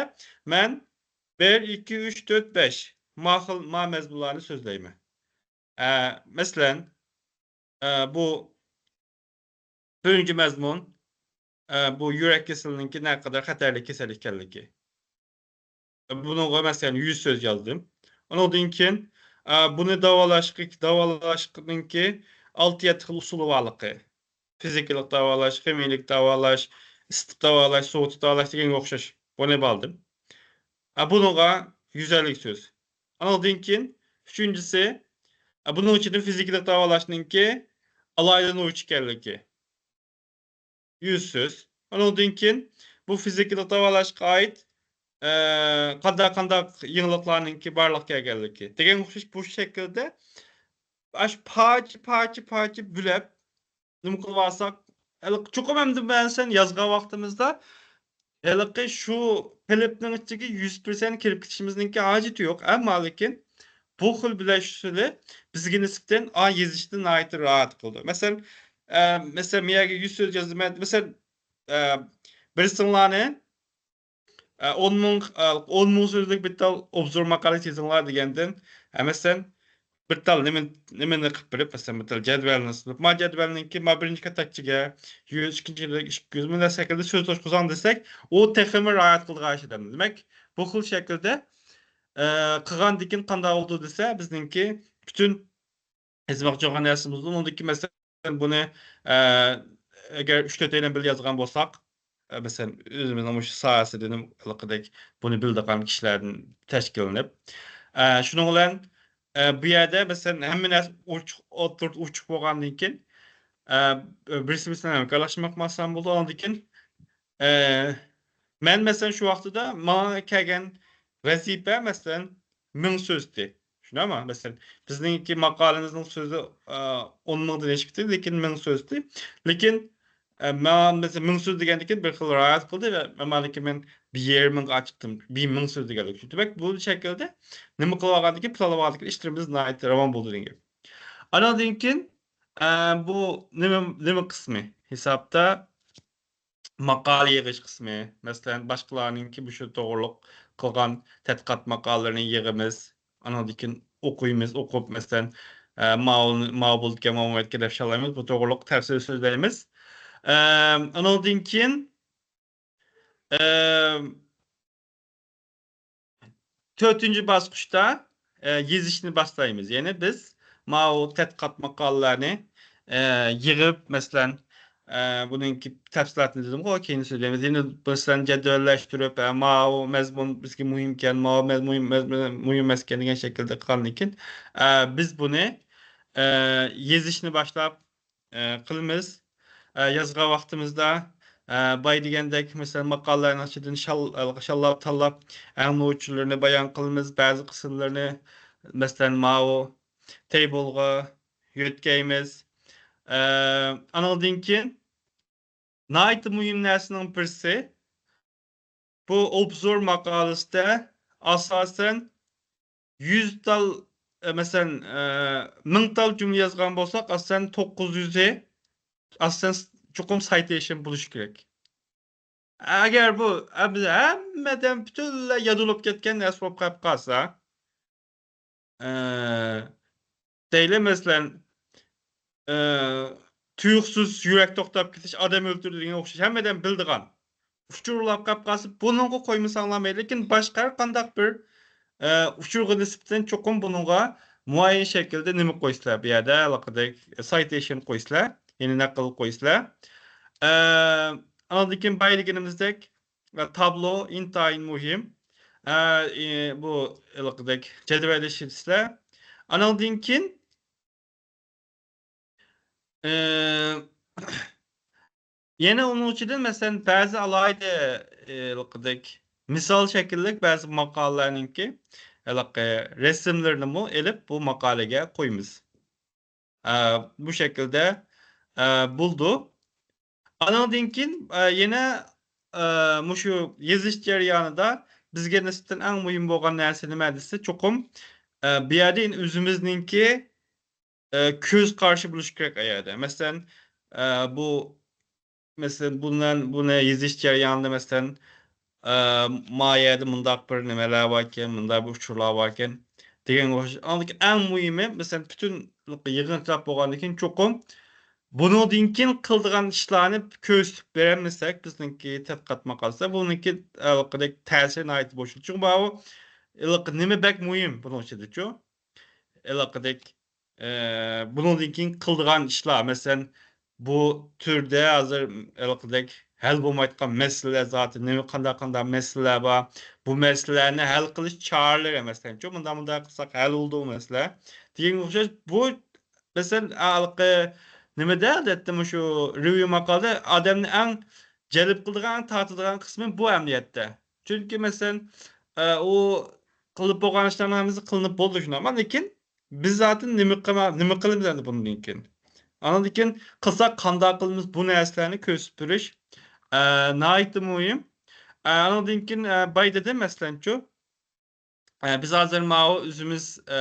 مەن بىر، ئىككى، ئۈچ، تۆت، بەش ما خىل، ما مەزمۇنلارنى سۆزلەيمەن. ئە، مەسىلەن، ئە، بۇ بىرىنچى مەزمۇن، ئە، بۇ يۈرەك كېسىلىنىڭكى نەقەدەر خەتەرلىك كېسەل ئىكەنلىكى. بۇنىڭغا، مەسىلەن، يۈز سۆز يازدىم. ئۇنىڭدىن كېيىن، ئە، بۇنى داۋالاشقا، داۋالاشنىڭكى ئالتە يەتتە خىل ئۇسۇلى بارلىقى. فىزىكىلىق داۋالاش، خىمىيىلىك داۋالاش، ئىسسىتىپ داۋالاش، سوۋۇتۇپ داۋالاش دېگەنگە ئوخشاش. بۇنى ئالدىم. ئە، بۇنىڭغا يۈز ئەللىك سۆز. ئانىڭدىن كېيىن ئۈچىنچىسى، ئە، بۇنىڭ ئىچىدە فىزىكىلىق داۋالاشنىڭكى ئالاھىدە نوچى ئىكەنلىكى. يۈز سۆز. ئۇنىڭدىن كېيىن بۇ فىزىكىلىق داۋالاشقا ئائىت، ئە، قانداق، قانداق يېڭىلىقلارنىڭكى بارلىققا كەلگەنلىكى دېگەن ئوخشاش بۇ شەكىلدە ئاشۇ پارچە، پارچە، پارچە بۆلەپ نېمە قىلىۋالساق، ھېلىقى چوقۇم ئەمدى مەسىلەن يازغان ۋاقتىمىزدا ھېلىقى شۇ قېلىپنىڭ ئىچىگە يۈز پىرسەنت كىرىپ كېتىشىمىزنىڭكى ھاجىتى يوق. ئەمما لېكىن بۇ خىل بۆلەش ئۇسۇلى بىزگە نىسبەتەن ئا يېزىشنى ناھايىتى راھەت قىلىدۇ. مەسىلەن، ئە، مەسىلەن، مەن يەرگە يۈز سۆز يازىمەن. مەسىلەن، ئە، بىرسىڭلارنى، ئە، ئون مىڭ، ئە، ئون مىڭ سۆزلۈك بىر تال ئوبزور ماقالىسى يېزىڭلار دېگەندىن، ئە، مەسىلەن، بىر تال نېمە، نېمىنى قىلىپ بېرىپ، مەسىلەن، بىر تال جەدۋەلنى سۇنۇپ، ما جەدۋەلنىڭكى ما بىرىنچى كاتەكچىگە يۈز، ئىككىنچى كاتەكچىگە ئىككى يۈز، مۇنداق شەكىلدە سۆز توشقۇزاڭ دېسەك، ئۇ تېخىمۇ راھەت قىلىدىغان ئىش ئادەمنى. دېمەك، بۇ خىل شەكىلدە، ئە، قىلغاندىن كېيىن قانداق بولىدۇ دېسە، بىزنىڭكى پۈتۈن يېزىمىزغا چوغان يازسىمىزدىن ئۇنىڭدىكى، مەسىلەن، بۇنى، ئە، ئەگەر ئۈچ تۆتەيلەن بىللە يازغان بولساق، ئە، مەسىلەن، ئۆزىمىزنىڭ مۇشۇ ساھەسىدىن ھېلىقىدەك بۇنى بىلىدىغان كىشىلەردىن تەشكىللىنىپ، ئە، شۇنىڭ بىلەن، ئە، بۇ يەردە، مەسىلەن، ھەممە نەرسە ئوچۇق، ئوتتۇرىدا ئوچۇق بولغاندىن كېيىن، ئە، بىرسى بىرسى بىلەن ھەمكارلاشماق ئاسان بولىدۇ. ئاندىن كېيىن، ئە، مەن، مەسىلەن، شۇ ۋاقتىدا ماڭا كەلگەن ۋەزىپە، مەسىلەن، مىڭ سۆزدى. شۇنداقمۇ؟ مەسىلەن، بىزنىڭكى ماقالىمىزنىڭ سۆزى، ئە، ئون مىڭدىن ئېشىپتۇ، لېكىن مىڭ سۆزدى. لېكىن، ئە، ماڭا، مەسىلەن، مىڭ سۆز دېگەندىكىن بىر خىل راھەت قىلدى ۋە مانا مەن بىر يېرىم مىڭغا چىقتىم، بىر مىڭ سۆز دېگەنلىك. دېمەك، بۇ شەكىلدە نېمە قىلىۋالغاندىكىن، پىلانلىۋالغاندىكىن ئىشلىرىمىز ناھايىتى راۋان بولدى دېگەن گەپ. ئانىڭدىن كېيىن، ئە، بۇ نېمە، نېمە قىسمى؟ ھېسابتا ماقالە يىغىش قىسمى، مەسىلەن، باشقىلارنىڭكى مۇشۇ توغرۇلۇق قىلغان تەتقىقات ماقالىلىرىنى يىغىمىز. ئانىڭدىن كېيىن ئوقۇيمىز، ئوقۇپ، مەسىلەن، ئە، ماۋۇ، ماۋۇ بولىدىكەن، ماۋۇ بولىدىكەن دەپ شاللايمىز، بۇ توغرۇلۇق تەپسىلىي سۆزلەيمىز. ئە، ئانىڭدىن كېيىن، ئە، تۆتىنچى باسقۇچتا، ئە، يېزىشنى باشلايمىز. يەنى بىز ماۋۇ تەتقىقات ماقالىلەرنى، ئە، يىغىپ، مەسىلەن، ئە، بۇنىڭكى تەپسىلاتىنى دېدىمغۇ، كېيىن سۆزلەيمىز. يەنە، مەسىلەن، جەدۋەللەشتۈرۈپ، ئە، ماۋۇ مەزمۇن بىزگە مۇھىمكەن، ماۋۇ مەزمۇن، مەزمۇن مۇھىم ئەمەسكەن دېگەن شەكىلدە قىلغاندىن كېيىن، ئە، بىز بۇنى، ئە، يېزىشنى باشلاپ، ئە، قىلىمىز. ئە، يازغان ۋاقتىمىزدا، ئە، بايا دېگەندەك، مەسىلەن، ماقالىلەرنىڭ ئىچىدىن شال-، شاللاپ تاللاپ، ئەڭ نوچىلىرىنى بايان قىلىمىز، بەزى قىسىملىرىنى، مەسىلەن، ماۋۇ تەيبولغا يۆتكەيمىز. ئە، ئانىڭدىن كېيىن ناھايىتى مۇھىم نەرسىنىڭ بىرسى، بۇ ئوبزور ماقالىسىدە ئاساسەن يۈز تال، ئە، مەسىلەن، ئە، مىڭ تال جۈملە يازغان بولساق، ئاساسەن توققۇز يۈزى ئاساسەن چوقۇم سايتېيشن بولۇشى كېرەك. ئەگەر بۇ ھەم-، ھەممىدىن پۈتۈنلەي يادۇلۇپ كەتكەن نەرسە بولۇپ قېلىپ قالسا، ئە، دەيلى، مەسىلەن، ئە، تۇيۇقسىز يۈرەك توختاپ كېتىش، ئادەم ئۆلتۈرىدىغان ئوخشاش، ھەممە ئادەم بىلىدىغان ئۇچۇرلار قاپ قالسا، بۇنىڭغا قويمىساڭلارمۇ مەيلى، لېكىن باشقا ھەر قانداق بىر، ئە، ئۇچۇرغا نىسبەتەن چوقۇم بۇنىڭغا مۇئەييەن شەكىلدە نېمە قويسىلەر، بۇ يەردە ھېلىقىدەك سايتېيشن قويسىلەر، يەنى نەقىل قويسىلەر. ئە، ئاندىن كېيىن بايا دېگىنىمىزدەك، ئە، تابلو ئىنتايىن مۇھىم. ئە، ئى، بۇ ھېلىقىدەك جەدۋەل ئىشلىتىسىلەر. ئانىڭدىن كېيىن، ئى، يەنە ئۇنىڭ ئىچىدىن، مەسىلەن، بەزى ئالاھىدە، ئى، ھېلىقىدەك مىسال شەكىللىك بەزى ماقالىلەرنىڭكى ھېلىقى رەسىملىرىنىمۇ ئېلىپ، بۇ ماقالىگە قويىمىز. ئە، بۇ شەكىلدە، ئە، بولىدۇ. ئانىڭدىن كېيىن، ئە، يەنە، ئە، مۇشۇ يېزىش جەريانىدا بىزگە نىسبەتەن ئەڭ مۇھىم بولغان نەرسە نېمە دېسە، چوقۇم، ئە، بۇ يەردە ئۆزىمىزنىڭكى، ئە، كۆز قارىشى بولۇشى كېرەك ئۇ يەردە. مەسىلەن، ئە، بۇ، مەسىلەن، بۇنى، بۇنى يېزىش جەريانىدا، مەسىلەن، ئە، ما يەردە مۇنداق بىر نېمىلەر باركەن، مۇنداق بىر ئۇچۇرلار باركەن دېگەن ئوخشاش. ئاندىن كېيىن ئەڭ مۇھىمى، مەسىلەن، پۈتۈن يىغىنچىلاپ بولغاندىن كېيىن چوقۇم بۇنىڭدىن كېيىن قىلىدىغان ئىشلارنى كۆرسىتىپ بېرەلمىسەك، بىزنىڭكى تەتقىقات ماقالىسى، بۇنىڭكى ھېلىقىدەك تەسىرى ناھايىتى بوشىدۇ. چۈنكى بۇ ھېلىقى نېمە بەك مۇھىم بۇنىڭ ئىچىدىچۇ؟ ھېلىقىدەك، ئە، بۇنىڭدىن كېيىن قىلىدىغان ئىشلار، مەسىلەن، بۇ تۈردە ھازىر ھېلىقىدەك ھەل بولمايدىغان مەسىلىلەر زاتى نېمە، قانداق، قانداق مەسىلىلەر بار، بۇ مەسىلىلەرنى ھەل قىلىش چارىلىرى، مەسىلەنچۇ، مۇنداق، مۇنداق قىلساق ھەل بولىدۇ بۇ مەسىلە دېگەنگە ئوخشاش. بۇ، مەسىلەن، ھېلىقى نېمىدە، ئادەتتە مۇشۇ رېۋيۇ ماقالىدە ئادەمنى ئەڭ جەلپ قىلىدىغان، تارتىدىغان قىسمى بۇ ئەمەلىيەتتە. چۈنكى، مەسىلەن، ئە، ئۇ قىلىپ بولغان ئىشلارنىڭ ھەممىسى قىلىنىپ بولدى، شۇنداقمۇ؟ لېكىن بىز زاتەن نېمە قىلما-، نېمە قىلىمىز ئەمدى بۇندىن كېيىن؟ ئاندىن كېيىن قىلساق قانداق قىلىمىز؟ بۇ نەرسىلەرنى كۆرسىتىپ بېرىش، ئە، ناھايىتى مۇھىم. ئە، ئانىڭدىن كېيىن، ئە، باي دېدىم، مەسىلەنچۇ، ئە، بىز ھازىر ماۋۇ ئۆزىمىز، ئە،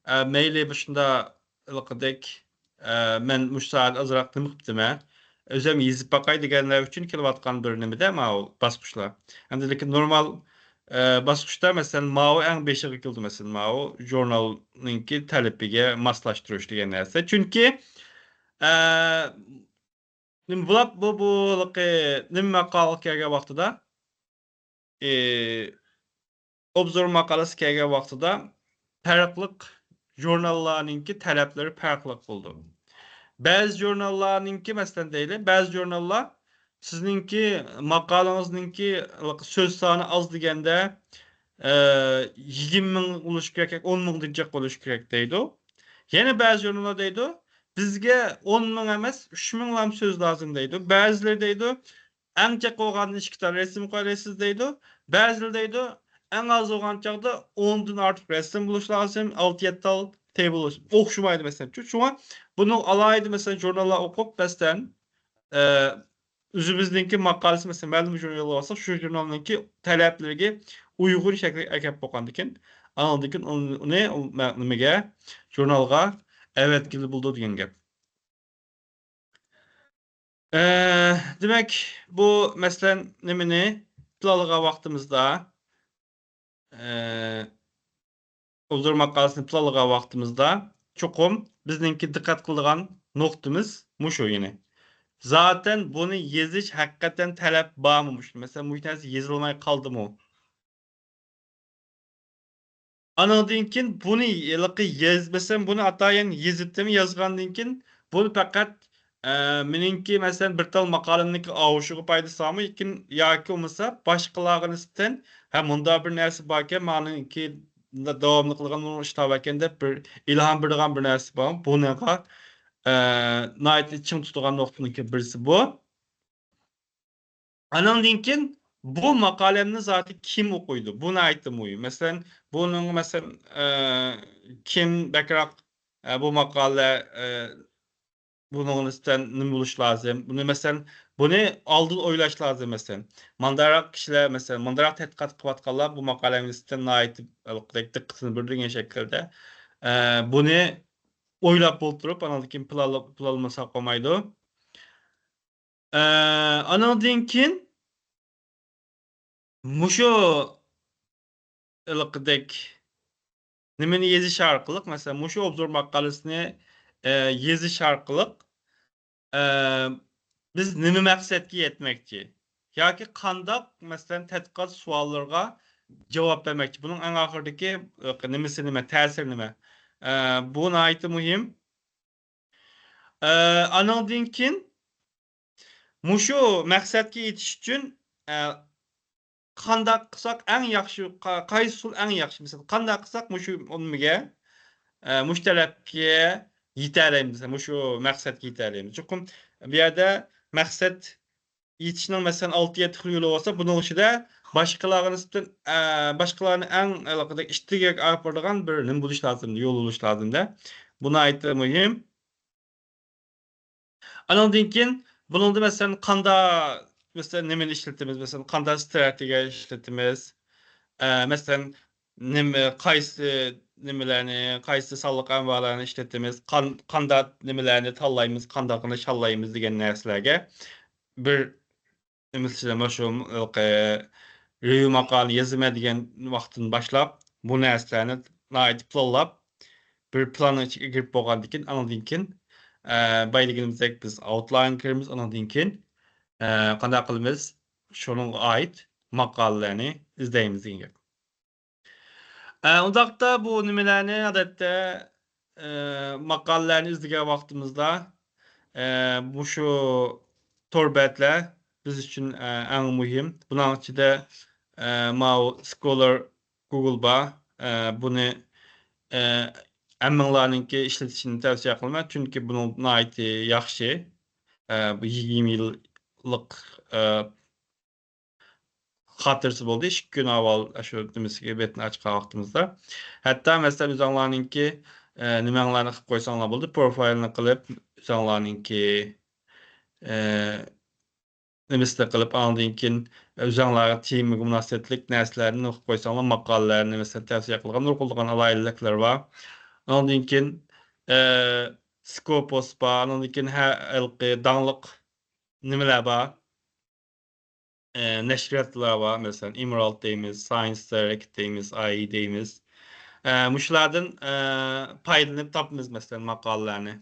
ئە، مەيلى بۇ شۇنداق ھېلىقىدەك، ئە، مەن مۇشۇ سائەت ئازراق نېمە قىپتىمەن، ئۆزۈم يېزىپ باقاي دېگەنلەر ئۈچۈن كېلىۋاتقان بىر نېمىدە ماۋۇ باسقۇچلار. ئەمدى لېكىن نورمال، ئە، باسقۇچتا، مەسىلەن، ماۋۇ ئەڭ بېشىغا كېلىدۇ، مەسىلەن، ماۋۇ ژۇرنالنىڭكى تەلىپىگە ماسلاشتۇرۇش دېگەن نەرسە. چۈنكى، ئە، نېمە بولۇپ، بۇ، بۇ ھېلىقى نېمە ماقالىغا كەلگەن ۋاقتىدا، ئى، ئوبزور ماقالىسى كەلگەن ۋاقتىدا پەرقلىق ژۇرناللارنىڭكى تەلەپلىرى پەرقلىق بولىدۇ. بەزى ژۇرناللارنىڭكى، مەسىلەن دەيلى، بەزى ژۇرناللار سىزنىڭكى ماقالىڭىزنىڭكى سۆز سانى ئاز دېگەندە، ئە، يىگىرمە مىڭ بولۇشى كېرەك، ئون مىڭدىن جىق بولۇشى كېرەك دەيدۇ. يەنە بەزى ژۇرناللار دەيدۇ، بىزگە ئون مىڭ ئەمەس، ئۈچ مىڭلام سۆز لازىم دەيدۇ. بەزىلىرى دەيدۇ، ئەڭ جىق بولغاندا ئىككى تال رەسىم قويالايسىز دەيدۇ. بەزىلىرى دەيدۇ، ئەڭ ئاز بولغان چاغدا ئوندىن ئارتۇق رەسىم بولۇشى لازىم، ئالتە يەتتە تال تېبىل بولۇشى ئوخشىمايدۇ، مەسىلەن. شۇ-، شۇڭا بۇنىڭ ئالاھىدە، مەسىلەن، ژۇرناللار ئوقۇپ، مەسىلەن، ئە، ئۆزىمىزنىڭكى ماقالىسى، مەسىلەن، مەلۇم ژۇرنالغا بارساق، شۇ ژۇرنالنىڭكى تەلەپلىرىگە ئۇيغۇن شەكىلگە ئەكەپ بولغاندىكىن، ئانىڭدىن كېيىن ئۇنى، ئۇنى ئۇ مە-، نېمىگە، ژۇرنالغا ئەۋەتكىلى بولىدۇ دېگەن گەپ. ئە، دېمەك، بۇ، مەسىلەن، نېمىنى پىلانلىغان ۋاقتىمىزدا، ئە، ئوبزور ماقالىسىنى پىلانلىغان ۋاقتىمىزدا چوقۇم بىزنىڭكى دىققەت قىلىدىغان نۇقتىمىز مۇشۇ يەنى. زاتەن بۇنى يېزىش ھەقىقەتەن تەلەپ بارمۇ مۇشۇ؟ مەسىلەن، مۇشۇ نەرسە يېزىلماي قالدىمۇ؟ ئانىڭدىن كېيىن بۇنى ھېلىقى يېز-، مەسىلەن، بۇنى ئاتايىن يېزىپتىمۇ، يازغاندىن كېيىن بۇنى پەقەت، ئە، مېنىڭكى، مەسىلەن، بىر تال ماقالەمنىڭكى ئاۋۇشىغا پايدىسى بارمۇ؟ ياكى، ياكى بولمىسا باشقىلارغا نىسبەتەن، ھە، مۇنداق بىر نەرسە باركەن، مانىڭكى داۋاملىق قىلغان ئىشلار باركەن دەپ بىر ئىلھام بېرىدىغان بىر نەرسە بارمۇ؟ بۇنىڭغا، ئە، ناھايىتى چىڭ تۇتىدىغان نۇقتىنىڭكى بىرسى بۇ. ئانىڭدىن كېيىن بۇ ماقالەمنى زاتى كىم ئوقۇيدۇ؟ بۇ ناھايىتى مۇھىم. مەسىلەن، بۇنىڭ، مەسىلەن، ئە، كىم بەكرەك، ئە، بۇ ماقالە، ئە، بۇنىڭغا نىسبەتەن نېمە بولۇش لازىم؟ بۇنى، مەسىلەن، بۇنى ئالدىن ئويلاش لازىم، مەسىلەن. مانداقراق كىشىلەر، مەسىلەن، مانداقراق تەتقىقات قىلىۋاتقانلار بۇ ماقالەمگە نىسبەتەن ناھايىتى دىققىتىنى بۆلىدىغان شەكىلدە، ئە، بۇنى ئويلاپ ئولتۇرۇپ، ئانىڭدىن كېيىن پىلانلا-، پىلانلىمىساق بولمايدۇ. ئە، ئانىڭدىن كېيىن مۇشۇ ھېلىقىدەك نېمىنى يېزىش ئارقىلىق، مەسىلەن، مۇشۇ ئوبزور ماقالىسىنى، ئە، يېزىش ئارقىلىق، ئە، بىز نېمە مەقسەتكە يەتمەكچى؟ ياكى قانداق، مەسىلەن، تەتقىقات سوئاللىرىغا جاۋاب بەرمەكچى؟ بۇنىڭ ئەڭ ئاخىرىدىكى، ئە، نېمىسى نېمە، تەسىرى نېمە؟ ئە، بۇ ناھايىتى مۇھىم. ئە، ئانىڭدىن كېيىن مۇشۇ مەقسەتكە يېتىش ئۈچۈن، ئە، قانداق قىلساق ئەڭ ياخشى، قا-، قايسى ئۇسۇل ئەڭ ياخشى؟ مەسىلەن، قانداق قىلساق مۇشۇ نېمىگە، ئە، مۇشۇ تەلەپكە يېتەلەيمىز، مۇشۇ مەقسەتكە يېتەلەيمىز؟ چوقۇم بۇ يەردە مەقسەت يېتىشنىڭ، مەسىلەن، ئالتە يەتتە خىل يولى بولسا، بۇنىڭ ئىچىدە باشقىلارغا نىسبەتەن، ئە، باشقىلارنى ئەڭ ھېلىقىدەك ئىتتىكىگە ئاپىرىدىغان بىر نېمە بولۇش لازىم، يول بولۇش لازىمدە. بۇ ناھايىتى مۇھىم. ئانىڭدىن كېيىن بۇنىڭدا، مەسىلەن، قانداق، مەسىلەن، نېمىنى ئىشلىتىمىز، مەسىلەن، قانداق ستراتېگىيە ئىشلىتىمىز، ئە، مەسىلەن، نېمە، قايسى نېمىلەرنى، قايسى سانلىق ئەنۋەلەرنى ئىشلىتىمىز، قان-، قانداق نېمىلەرنى تاللايمىز، قانداقنى شاللايمىز دېگەن نەرسىلەرگە بىر نېمىسى، مانا شۇ، ھېلىقى رېۋىيۇ ماقالىنى يازىمەن دېگەن ۋاقىتتىن باشلاپ، بۇ نەرسىلەرنى ناھايىتى پىلانلاپ، بىر پىلاننىڭ ئىچىگە كىرىپ بولغاندىن كېيىن، ئانىڭدىن كېيىن، ئە، بايا دېگىنىمىزدەك بىز ئاۋتلاين كىرىمىز، ئانىڭدىن كېيىن، ئە، قانداق قىلىمىز؟ شۇنىڭغا ئائىت ماقالىلەرنى ئىزدەيمىز دېگەن گەپ. ئە، ئۇنداقتا بۇ نېمىلەرنى ئادەتتە، ئە، ماقالىلەرنى ئىزدىگەن ۋاقتىمىزدا، ئە، مۇشۇ تور بەتلەر بىز ئۈچۈن، ئە، ئەڭ مۇھىم. بۇنىڭ ئىچىدە، ئە، ماۋۇ سكولار گۇگل بار. ئە، بۇنى، ئە، ھەممىڭلارنىڭكى ئىشلىتىشىنى تەۋسىيە قىلىمەن، چۈنكى بۇنىڭ ناھايىتى ياخشى. ئە، بۇ يىگىرمە يىللىق، ئە، خاتىرىسى بولدى. ئىككى كۈن ئاۋۋال شۇ نېمىسىگە بېتىنى ئاچقان ۋاقتىمىزدا. ھەتتا مەسىلەن، ئۆزۈڭلارنىڭكى، ئە، نېمەڭلارنى قىلىپ قويساڭلار بولدى. پروفايلنى قىلىپ، ئۆزۈڭلارنىڭكى، ئە، نېمىسىنى قىلىپ، ئاندىن كېيىن ئۆزۈڭلارغا تېمىگە مۇناسىۋەتلىك نەرسىلەرنى قىلىپ قويساڭلار، ماقالىلەرنى مەسىلەن تەۋسىيە قىلغان نۇرغۇنلىغان ئالاھىدىلىكلەر بار. ئاندىن كېيىن، ئە، سكوپوس بار، ئاندىن كېيىن ھە-، ھېلىقى داڭلىق نېمىلەر بار. ئە، نەشرىياتلار بار، مەسىلەن، ئېمېرالد دەيمىز، ساينس دايرېكت دەيمىز، ئاي ئى دەيمىز. ئە، مۇشۇلاردىن، ئە، پايدىلىنىپ تاپىمىز، مەسىلەن، ماقالىلەرنى.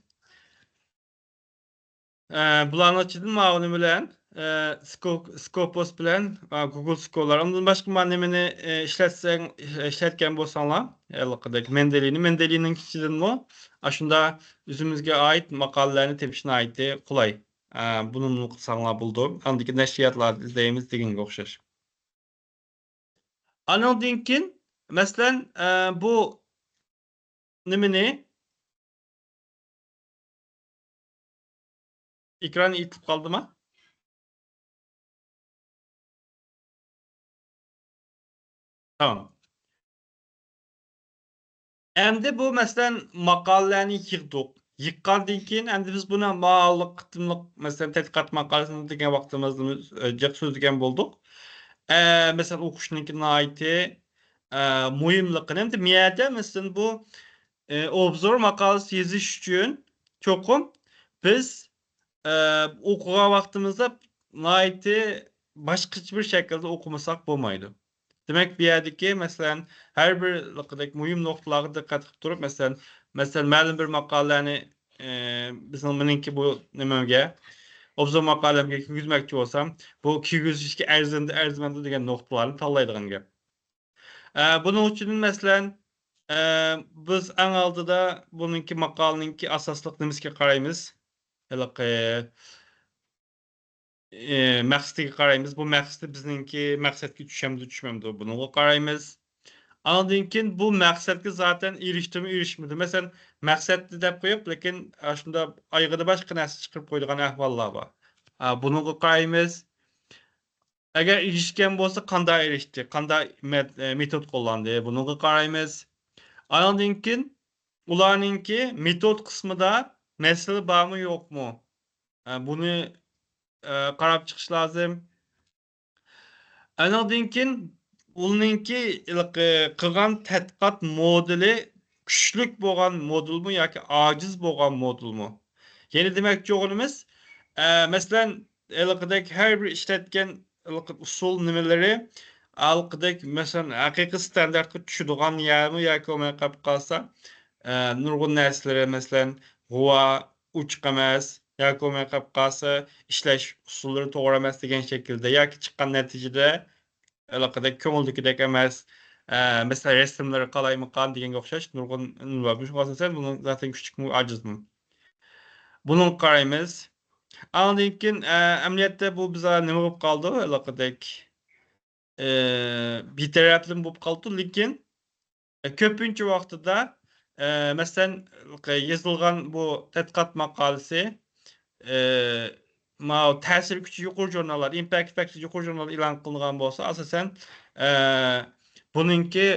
ئە، بۇلارنىڭ ئىچىدىن ماۋۇ نېمە بىلەن، ئە، سكو-، سكوپوس بىلەن، ئا، گۇگل سكولار. ئۇندىن باشقا مانا نېمىنى، ئە، ئىشلەتسەڭ، ئىشلەتكەن بولساڭلار، ھېلىقىدەك مەندېلىنى، مەندېلىنىڭ ئىچىدىنمۇ ئاشۇنداق ئۆزىمىزگە ئائىت ماقالىلەرنى تېپىش ناھايىتى قولاي. ئە، بۇنىمۇ قىلساڭلار بولىدۇ. ئاندىكى نەشرىياتلاردا ئىزدەيمىز دېگەنگە ئوخشاش. ئانىڭدىن كېيىن، مەسىلەن، ئە، بۇ نېمىنى، ئېكران ئېتىلىپ قالدىما؟ تامام. ئەمدى بۇ، مەسىلەن، ماقالىلەرنى يىغدۇق. يىغقاندىن كېيىن، ئەمدى بىز بۇنى ماۋۇ قېتىملىق، مەسىلەن، تەتقىقات ماقالىسىنى دېگەن ۋاقتىمىزدا، ئە، جىق سۆزلىگەن بولدۇق. ئە، مەسىلەن، ئوقۇشنىڭكى ناھايىتى، ئە، مۇھىملىقىنى. ئەمدى بۇ يەردە، مەسىلەن، بۇ، ئە، ئوبزور ماقالىسى يېزىش ئۈچۈن چوقۇم بىز، ئە، ئوقۇغان ۋاقتىمىزدا ناھايىتى باشقىچە بىر شەكىلدە ئوقۇمىساق بولمايدۇ. دېمەك، بۇ يەردىكى، مەسىلەن، ھەر بىر لىقىدەك مۇھىم نۇقتىلارغا دىققەت قىلىپ تۇرۇپ، مەسىلەن، مەسىلەن، مەلۇم بىر ماقالىنى، ئە، بىزنىڭ مېنىڭكى بۇ نېمەمگە، ئوبزور ماقالەمگە كىرگۈزمەكچى بولسام، بۇ كىرگۈزۈشكە ئەرزىمدۇ، ئەرزىمەمدۇ دېگەن نۇقتىلارنى تاللايدىغان گەپ. ئە، بۇنىڭ ئۈچۈن، مەسىلەن، ئە، بىز ئەڭ ئالدىدا بۇنىڭكى ماقالىنىڭكى ئاساسلىق نېمىسىگە قارايمىز؟ ھېلىقى، ئە، مەقسىتىگە قارايمىز. بۇ مەقسىتى بىزنىڭكى مەقسەتكە چۈشەمدۇ، چۈشمەمدۇ؟ بۇنىڭغا قارايمىز. ئاندىن كېيىن بۇ مەقسەتكە زاتەن ئېرىشتىمۇ، ئېرىشمىدى. مەسىلەن، مەقسەتنى دەپ قويۇپ، لېكىن ئاشۇنداق ئايىغىدا باشقا نەرسە چىقىرىپ قويىدىغان ئەھۋاللار بار. ئە، بۇنىڭغا قارايمىز. ئەگەر ئېرىشكەن بولسا، قانداق ئېرىشتى؟ قانداق مەت-، ئە، مېتود قوللاندى؟ بۇنىڭغا قارايمىز. ئانىڭدىن كېيىن ئۇلارنىڭكى مېتود قىسمىدا مەسىلە بارمۇ، يوقمۇ؟ ئە، بۇنى، ئە، قاراپ چىقىش لازىم. ئانىڭدىن كېيىن ئۇنىڭكى ھېلىقى قىلغان تەتقىقات مودېلى كۈچلۈك بولغان مودېلمۇ ياكى ئاجىز بولغان مودېلمۇ؟ يەنى دېمەكچى بولغىنىمىز، ئە، مەسىلەن، ھېلىقىدەك ھەر بىر ئىشلەتكەن ھېلىقى ئۇسۇل نېمىلىرى ھېلىقىدەك، مەسىلەن، ھەقىقىي ستاندارتقا چۈشىدىغان يەرمۇ ياكى بولماي قېلىپ قالسا، ئە، نۇرغۇن نەرسىلىرى، مەسىلەن، غۇۋا ئوچۇق ئەمەس ياكى بولماي قېلىپ قالسا، ئىشلەش ئۇسۇللىرى توغرا ئەمەس دېگەن شەكىلدە ياكى چىققان نەتىجىدە ھېلىقىدەك كۆڭۈلدىكىدەك ئەمەس، ئە، مەسىلەن، رەسىملىرى قالايمىقان دېگەنگە ئوخشاش نۇرغۇن نېمىلەر بار. شۇڭا ئاساسەن بۇنىڭ زاتەن كۈچلۈكمۇ، ئاجىزمۇ؟ بۇنىڭغا قارايمىز. ئاندىن كېيىن، ئە، ئەمەلىيەتتە بۇ بىزا نېمە بولۇپ قالدى؟ ھېلىقىدەك، ئە، بىتەرەپلىمە بولۇپ قالدى. لېكىن، ئە، كۆپىنچە ۋاقتىدا، ئە، مەسىلەن، يېزىلغان بۇ تەتقىقات ماقالىسى، ئە، ماۋۇ تەسىر كۈچى يۇقىرى ژۇرناللار، ئىمپاكت فاكتور يۇقىرى ژۇرنالدا ئېلان قىلىنغان بولسا، ئاساسەن، ئە، بۇنىڭكى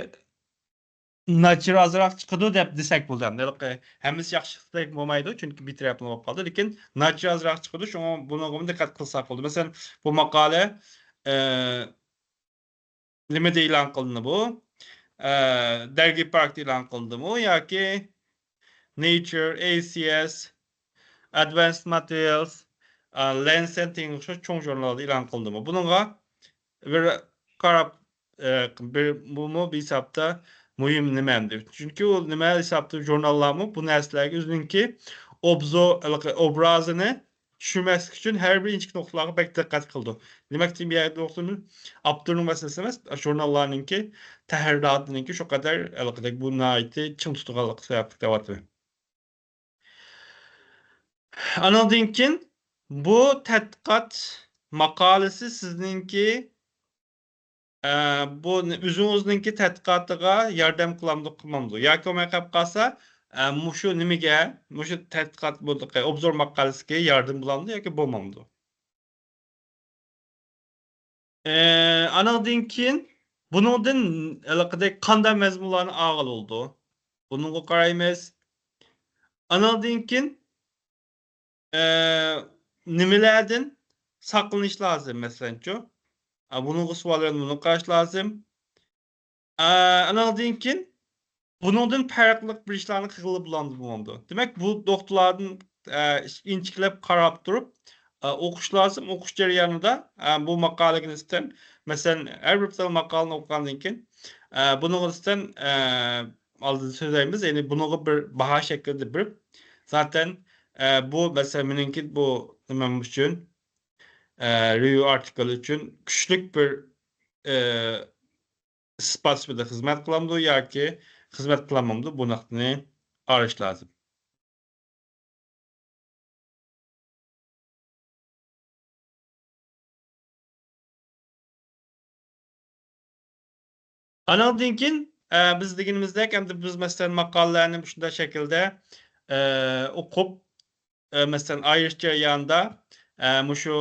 ناچىرى ئازراق چىقىدۇ دەپ دېسەك بولىدۇ. ھەمدە ھېلىقى ھەممىسى ياخشى دېسەك بولمايدۇ، چۈنكى بىتەرەپلىمە بولۇپ قالدى. لېكىن ناچىرى ئازراق چىقىدۇ، شۇڭا بۇنىڭغىمۇ دىققەت قىلساق بولىدۇ. مەسىلەن، بۇ ماقالە، ئە، نېمىدە ئېلان قىلىندى بۇ؟ ئە، دەرگى پاركتا ئېلان قىلىندىمۇ ياكى نېيچر، ئەي سى ئەس، ئەدۋانسد ماتېرىيالس، ئە، لانسېت دېگەنگە ئوخشاش چوڭ ژۇرنالدا ئېلان قىلىندىمۇ؟ بۇنىڭغا بىر قاراپ، ئە، بىر، بۇمۇ بىر ھېسابتا مۇھىم نېمە ئەمدى؟ چۈنكى ئۇ نېمە ھېسابتا ژۇرناللارمۇ بۇ نەرسىلەرگە ئۆزىنىڭكى ئوبزور، ھېلىقى ئوبرازىنى چۈشۈرمەسلىك ئۈچۈن ھەر بىر ئىنچىكە نۇقتىلارغا بەك دىققەت قىلىدۇ. دېمەكچى، بۇ يەردە نۇقتىمىز ئاپتورنىڭ مەسىلىسى ئەمەس، ژۇرناللارنىڭكى تەھرىراتىنىڭكى شۇ قەدەر ھېلىقىدەك بۇ ناھايىتى چىڭ تۇتىدىغانلىقى سەۋەبلىك دەۋاتىمەن. ئانىڭدىن كېيىن بۇ تەتقىقات ماقالىسى سىزنىڭكى، ئە، بۇ نى-، ئۆزىڭىزنىڭكى تەتقىقاتىغا ياردەم قىلامدۇ، قىلمامدۇ؟ ياكى بولماي قېلىپ قالسا، ئە، مۇشۇ نېمىگە، مۇشۇ تەتقىقات بۇ، ئوبزور ماقالىسىگە ياردەم بولامدۇ ياكى بولمامدۇ؟ ئە، ئانىڭدىن كېيىن بۇنىڭدىن ھېلىقىدەك قانداق مەزمۇنلارنى ئالغىلى بولىدۇ؟ بۇنىڭغا قارايمىز. ئانىڭدىن كېيىن، ئە، نېمىلەردىن ساقلىنىش لازىم، مەسىلەنچۇ؟ ئە، بۇنىڭغا سوئال بىلەن بۇنى قاراش لازىم. ئە، ئانىڭدىن كېيىن بۇنىڭدىن پەرقلىق بىر ئىشلارنى قىلغىلى بولامدۇ، بولمامدۇ؟ دېمەك، بۇ نۇقتىلاردىن، ئە، ئىنچىكىلەپ قاراپ تۇرۇپ، ئە، ئوقۇش لازىم. ئوقۇش جەريانىدا، ئە، بۇ ماقالىگە نىسبەتەن، مەسىلەن، ھەر بىر ماقالىنى ئوقۇغاندىن كېيىن، ئە، بۇنىڭغا نىسبەتەن، ئە، ئالدىدا سۆزلەيمىز، يەنى بۇنىڭغا بىر باھا شەكلىدە بېرىپ، زاتەن، ئە، بۇ، مەسىلەن، مېنىڭكى بۇ نېمەم ئۈچۈن، ئە، رېۋىيۇ ئارتىكىل ئۈچۈن كۈچلۈك بىر، ئە، ئىسپات سۈپىتىدە خىزمەت قىلامدۇ ياكى خىزمەت قىلالمامدۇ، بۇ نۇقتىنى ئايرىش لازىم. ئانىڭدىن كېيىن، ئە، بىز دېگىنىمىزدەك، ئەمدى بىز، مەسىلەن، ماقالىلەرنى مۇشۇنداق شەكىلدە، ئە، ئوقۇپ، ئە، مەسىلەن، ئايرىش جەريانىدا، ئە، مۇشۇ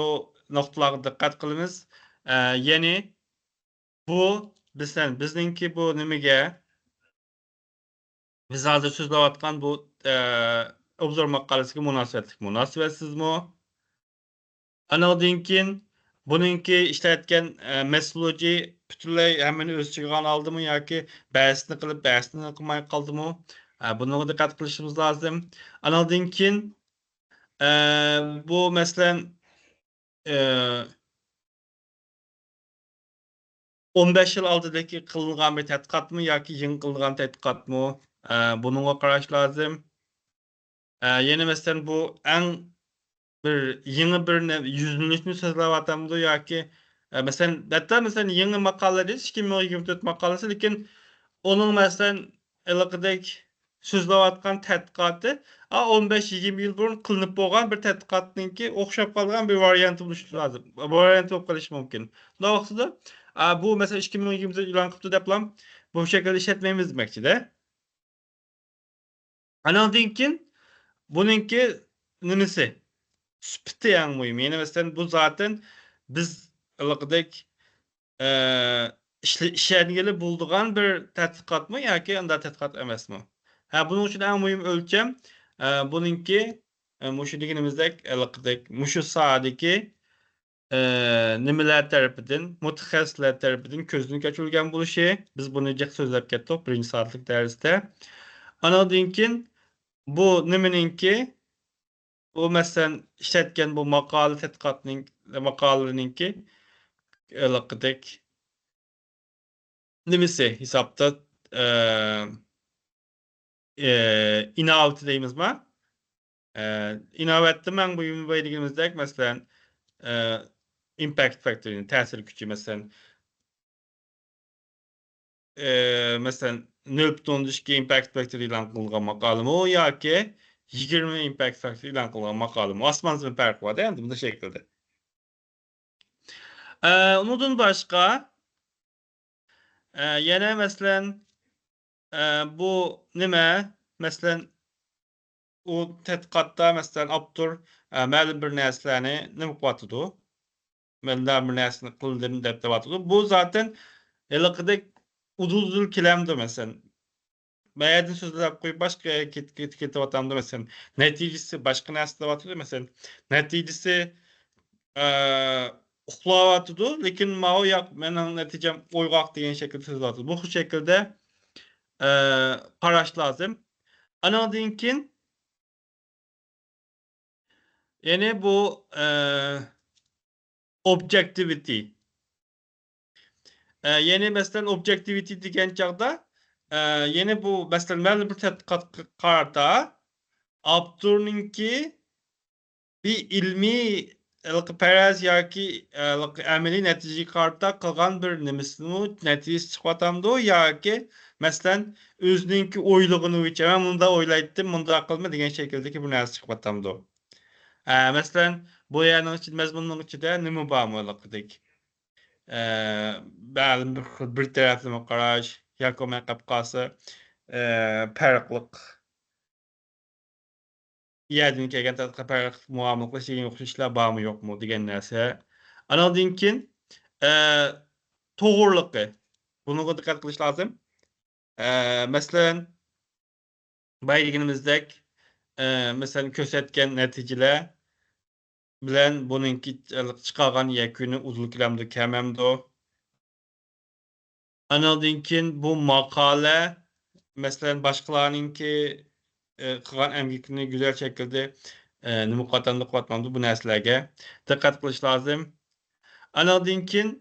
نۇقتىلارغا دىققەت قىلىمىز. ئە، يەنى بۇ، مەسىلەن، بىزنىڭكى بۇ نېمىگە، بىز ھازىر سۆزلەۋاتقان بۇ، ئە، ئوبزور ماقالىسىگە مۇناسىۋەتلىك، مۇناسىۋەتسىزمۇ؟ ئانىڭدىن كېيىن بۇنىڭكى ئىشلەتكەن، ئە، مېتودولوگىيە پۈتۈنلەي ھەممىنى ئۆز ئىچىگە ئالغان ھالدىمۇ ياكى بەزىسىنى قىلىپ، بەزىسىنى قىلماي قالدىمۇ؟ ئە، بۇنىڭغا دىققەت قىلىشىمىز لازىم. ئانىڭدىن كېيىن، ئە، بۇ، مەسىلەن، ئە، ئون بەش يىل ئالدىدىكى قىلىنغان بىر تەتقىقاتمۇ ياكى يېڭى قىلىنغان تەتقىقاتمۇ؟ ئە، بۇنىڭغا قاراش لازىم. ئە، يەنە مەسىلەن، بۇ ئەڭ بىر يېڭى بىر نە-، يۈزلىنىشنى سۆزلەۋاتامدۇ ياكى، ئە، مەسىلەن، ھەتتا مەسىلەن، يېڭى ماقالە دېيىش، ئىككى مىڭ يىگىرمە تۆت ماقالىسى، لېكىن ئۇنىڭ مەسىلەن، ھېلىقىدەك سۆزلەۋاتقان تەتقىقاتى، ئا، ئون بەش يىگىرمە يىل بۇرۇن قىلىنىپ بولغان بىر تەتقىقاتنىڭكى ئوخشاپ قالغان بىر ۋارىيانتى بولۇشى لازىم. ۋارىيانتى بولۇپ قېلىشى مۇمكىن. شۇنداق ۋاقتىدا، ئا، بۇ مەسىلەن ئىككى مىڭ يىگىرمە تۆت ئېلان قىپتۇ دەپلا بۇ شەكىلدە ئىشلەتمەيمىز دېمەكچىدە. ئانىڭدىن كېيىن بۇنىڭكى نېمىسى؟ سۈپىتى ئەڭ مۇھىم. يەنى مەسىلەن، بۇ زاتەن بىز ھېلىقىدەك ئە، ئىشلە-، ئىشەنگىلى بولىدىغان بىر تەتقىقاتمۇ ياكى ئۇنداق تەتقىقات ئەمەسمۇ؟ ھە، بۇنىڭ ئۈچۈن ئەڭ مۇھىم ئۆلچەم، ئە، بۇنىڭكى، ئە، مۇشۇ دېگىنىمىزدەك، ھېلىقىدەك، مۇشۇ ساھەدىكى، ئە، نېمىلەر تەرىپىدىن، مۇتەخەسسىسلەر تەرىپىدىن كۆزدىن كەچۈرۈلگەن بولۇشى. بىز بۇنى جىق سۆزلەپ كەتتۇق بىرىنچى سائەتلىك دەرستە. ئانىڭدىن كېيىن بۇ نېمىنىڭكى، بۇ، مەسىلەن، ئىشلەتكەن بۇ ماقالە تەتقىقاتنىڭ، ماقالىنىڭكى ھېلىقىدەك نېمىسى ھېسابتا، ئە، ئە، ئىناۋىتى دەيمىزما؟ ئە، ئىناۋەتتە مەن بۇ يۇمۇر باي دېگىنىمىزدەك، مەسىلەن، ئە، ئىمپاكت فاكتورىنى، تەسىر كۈچى، مەسىلەن، ئە، مەسىلەن، نۆل پۈتۈن ئوندىن ئىككى ئىمپاكت فاكتور ئېلان قىلغان ماقالىمۇ ياكى يىگىرمە ئىمپاكت فاكتور ئېلان قىلغان ماقالىمۇ، ئاسمان زېمىن پەرقى بار-دە، ئەمدى بۇنداق شەكىلدە. ئە، ئۇنىڭدىن باشقا، ئە، يەنە مەسىلەن، ئە، بۇ نېمە؟ مەسىلەن، ئۇ تەتقىقاتتا، مەسىلەن، ئاپتور، ئە، مەلۇم بىر نەرسىلەرنى نېمە قىلىۋاتىدۇ؟ مەلۇم بىر نەرسىنى قىلدىم دەپ دەۋاتىدۇ. بۇ زاتەن ھېلىقىدەك ئۇدۇل-ئۇدۇل كېلەمدۇ، مەسىلەن؟ بۇ يەردىن سۆزلەپ قويۇپ، باشقا كېت-، كېت-، كېتىۋاتامدۇ، مەسىلەن؟ نەتىجىسى باشقا نەرسە دەۋاتىدۇ، مەسىلەن، نەتىجىسى، ئە، ئۇخلاۋاتىدۇ، لېكىن ماۋۇ ياق، مېنىڭ نەتىجەم ئويغاق دېگەن شەكىلدە سۆزلەۋاتىدۇ. بۇ خىل شەكىلدە، ئە، قاراش لازىم. ئانىڭدىن كېيىن، يەنى بۇ، ئە، ئوبجېكتىۋىتى. ئە، يەنى مەسىلەن، ئوبجېكتىۋىتى دېگەن چاغدا، ئە، يەنى بۇ، مەسىلەن، مەلۇم بىر تەتقىقاتقا قارىتا ئاپتورنىڭكى بىر ئىلمىي ھېلىقى پەرەز ياكى، ھېلىقى ئەمەلىي نەتىجىگە قارىتا قىلغان بىر نېمىسىمۇ نەتىجىسى چىقىۋاتامدۇ ياكى، مەسىلەن، ئۆزىنىڭكى ئويلىغىنى بويىچە، مەن مۇنداق ئويلايتتىم، مۇنداق قىلما دېگەن شەكىلدىكى بىر نەرسە چىقىۋاتامدۇ؟ ئە، مەسىلەن، بۇ يەرنىڭ ئىچىدە، مەزمۇننىڭ ئىچىدە نېمە بارمۇ ھېلىقىدەك؟ ئە، مەلۇم بىر خىل بىر تەرەپلىمە قاراش ياكى بولماي قېلىپ قالسا، ئە، پەرقلىق يەردىن كەلگەن تەتقىقات پەرقلىق مۇئامىلە قىلىش دېگەن ئوخشاش ئىشلار بارمۇ يوقمۇ دېگەن نەرسە. ئانىڭدىن كېيىن، ئە، توغرىلىقى. بۇنىڭغا دىققەت قىلىش لازىم. ئە، مەسىلەن، بايا دېگىنىمىزدەك، ئە، مەسىلەن، كۆرسەتكەن نەتىجىلەر بىلەن بۇنىڭكى چىقارغان يەكۈنى ئۇدۇل كېلەمدۇ، كەمەمدۇ؟ ئانىڭدىن كېيىن بۇ ماقالە، مەسىلەن، باشقىلارنىڭكى، ئە، قىلغان ئەمگىكىنى گۈزەل شەكىلدە، ئە، نېمە قىلىۋاتامدۇ، قىلىۋاتمامدۇ، بۇ نەرسىلەرگە دىققەت قىلىش لازىم. ئانىڭدىن كېيىن،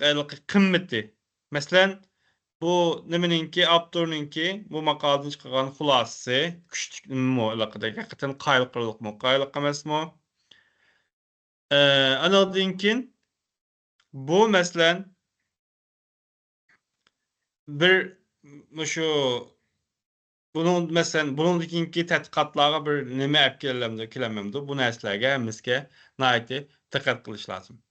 ئە، قىممىتى. مەسىلەن، بۇ نېمىنىڭكى، ئاپتورنىڭكى بۇ ماقالىدىن چىقارغان خۇلاسىسى كۈچلۈك نېمىمۇ، ھېلىقىدەك ھەقىقەتەن قايىل قىلارلىقمۇ، قايىللىق ئەمەسمۇ؟ ئە، ئانىڭدىن كېيىن بۇ، مەسىلەن، بىر مۇشۇ بۇنىڭ، مەسىلەن، بۇنىڭدىن كېيىنكى تەتقىقاتلارغا بىر نېمە ئەپ كېلەمدۇ، كېلەلمەمدۇ؟ بۇ نەرسىلەرگە ھەممىسىگە ناھايىتى دىققەت قىلىش لازىم.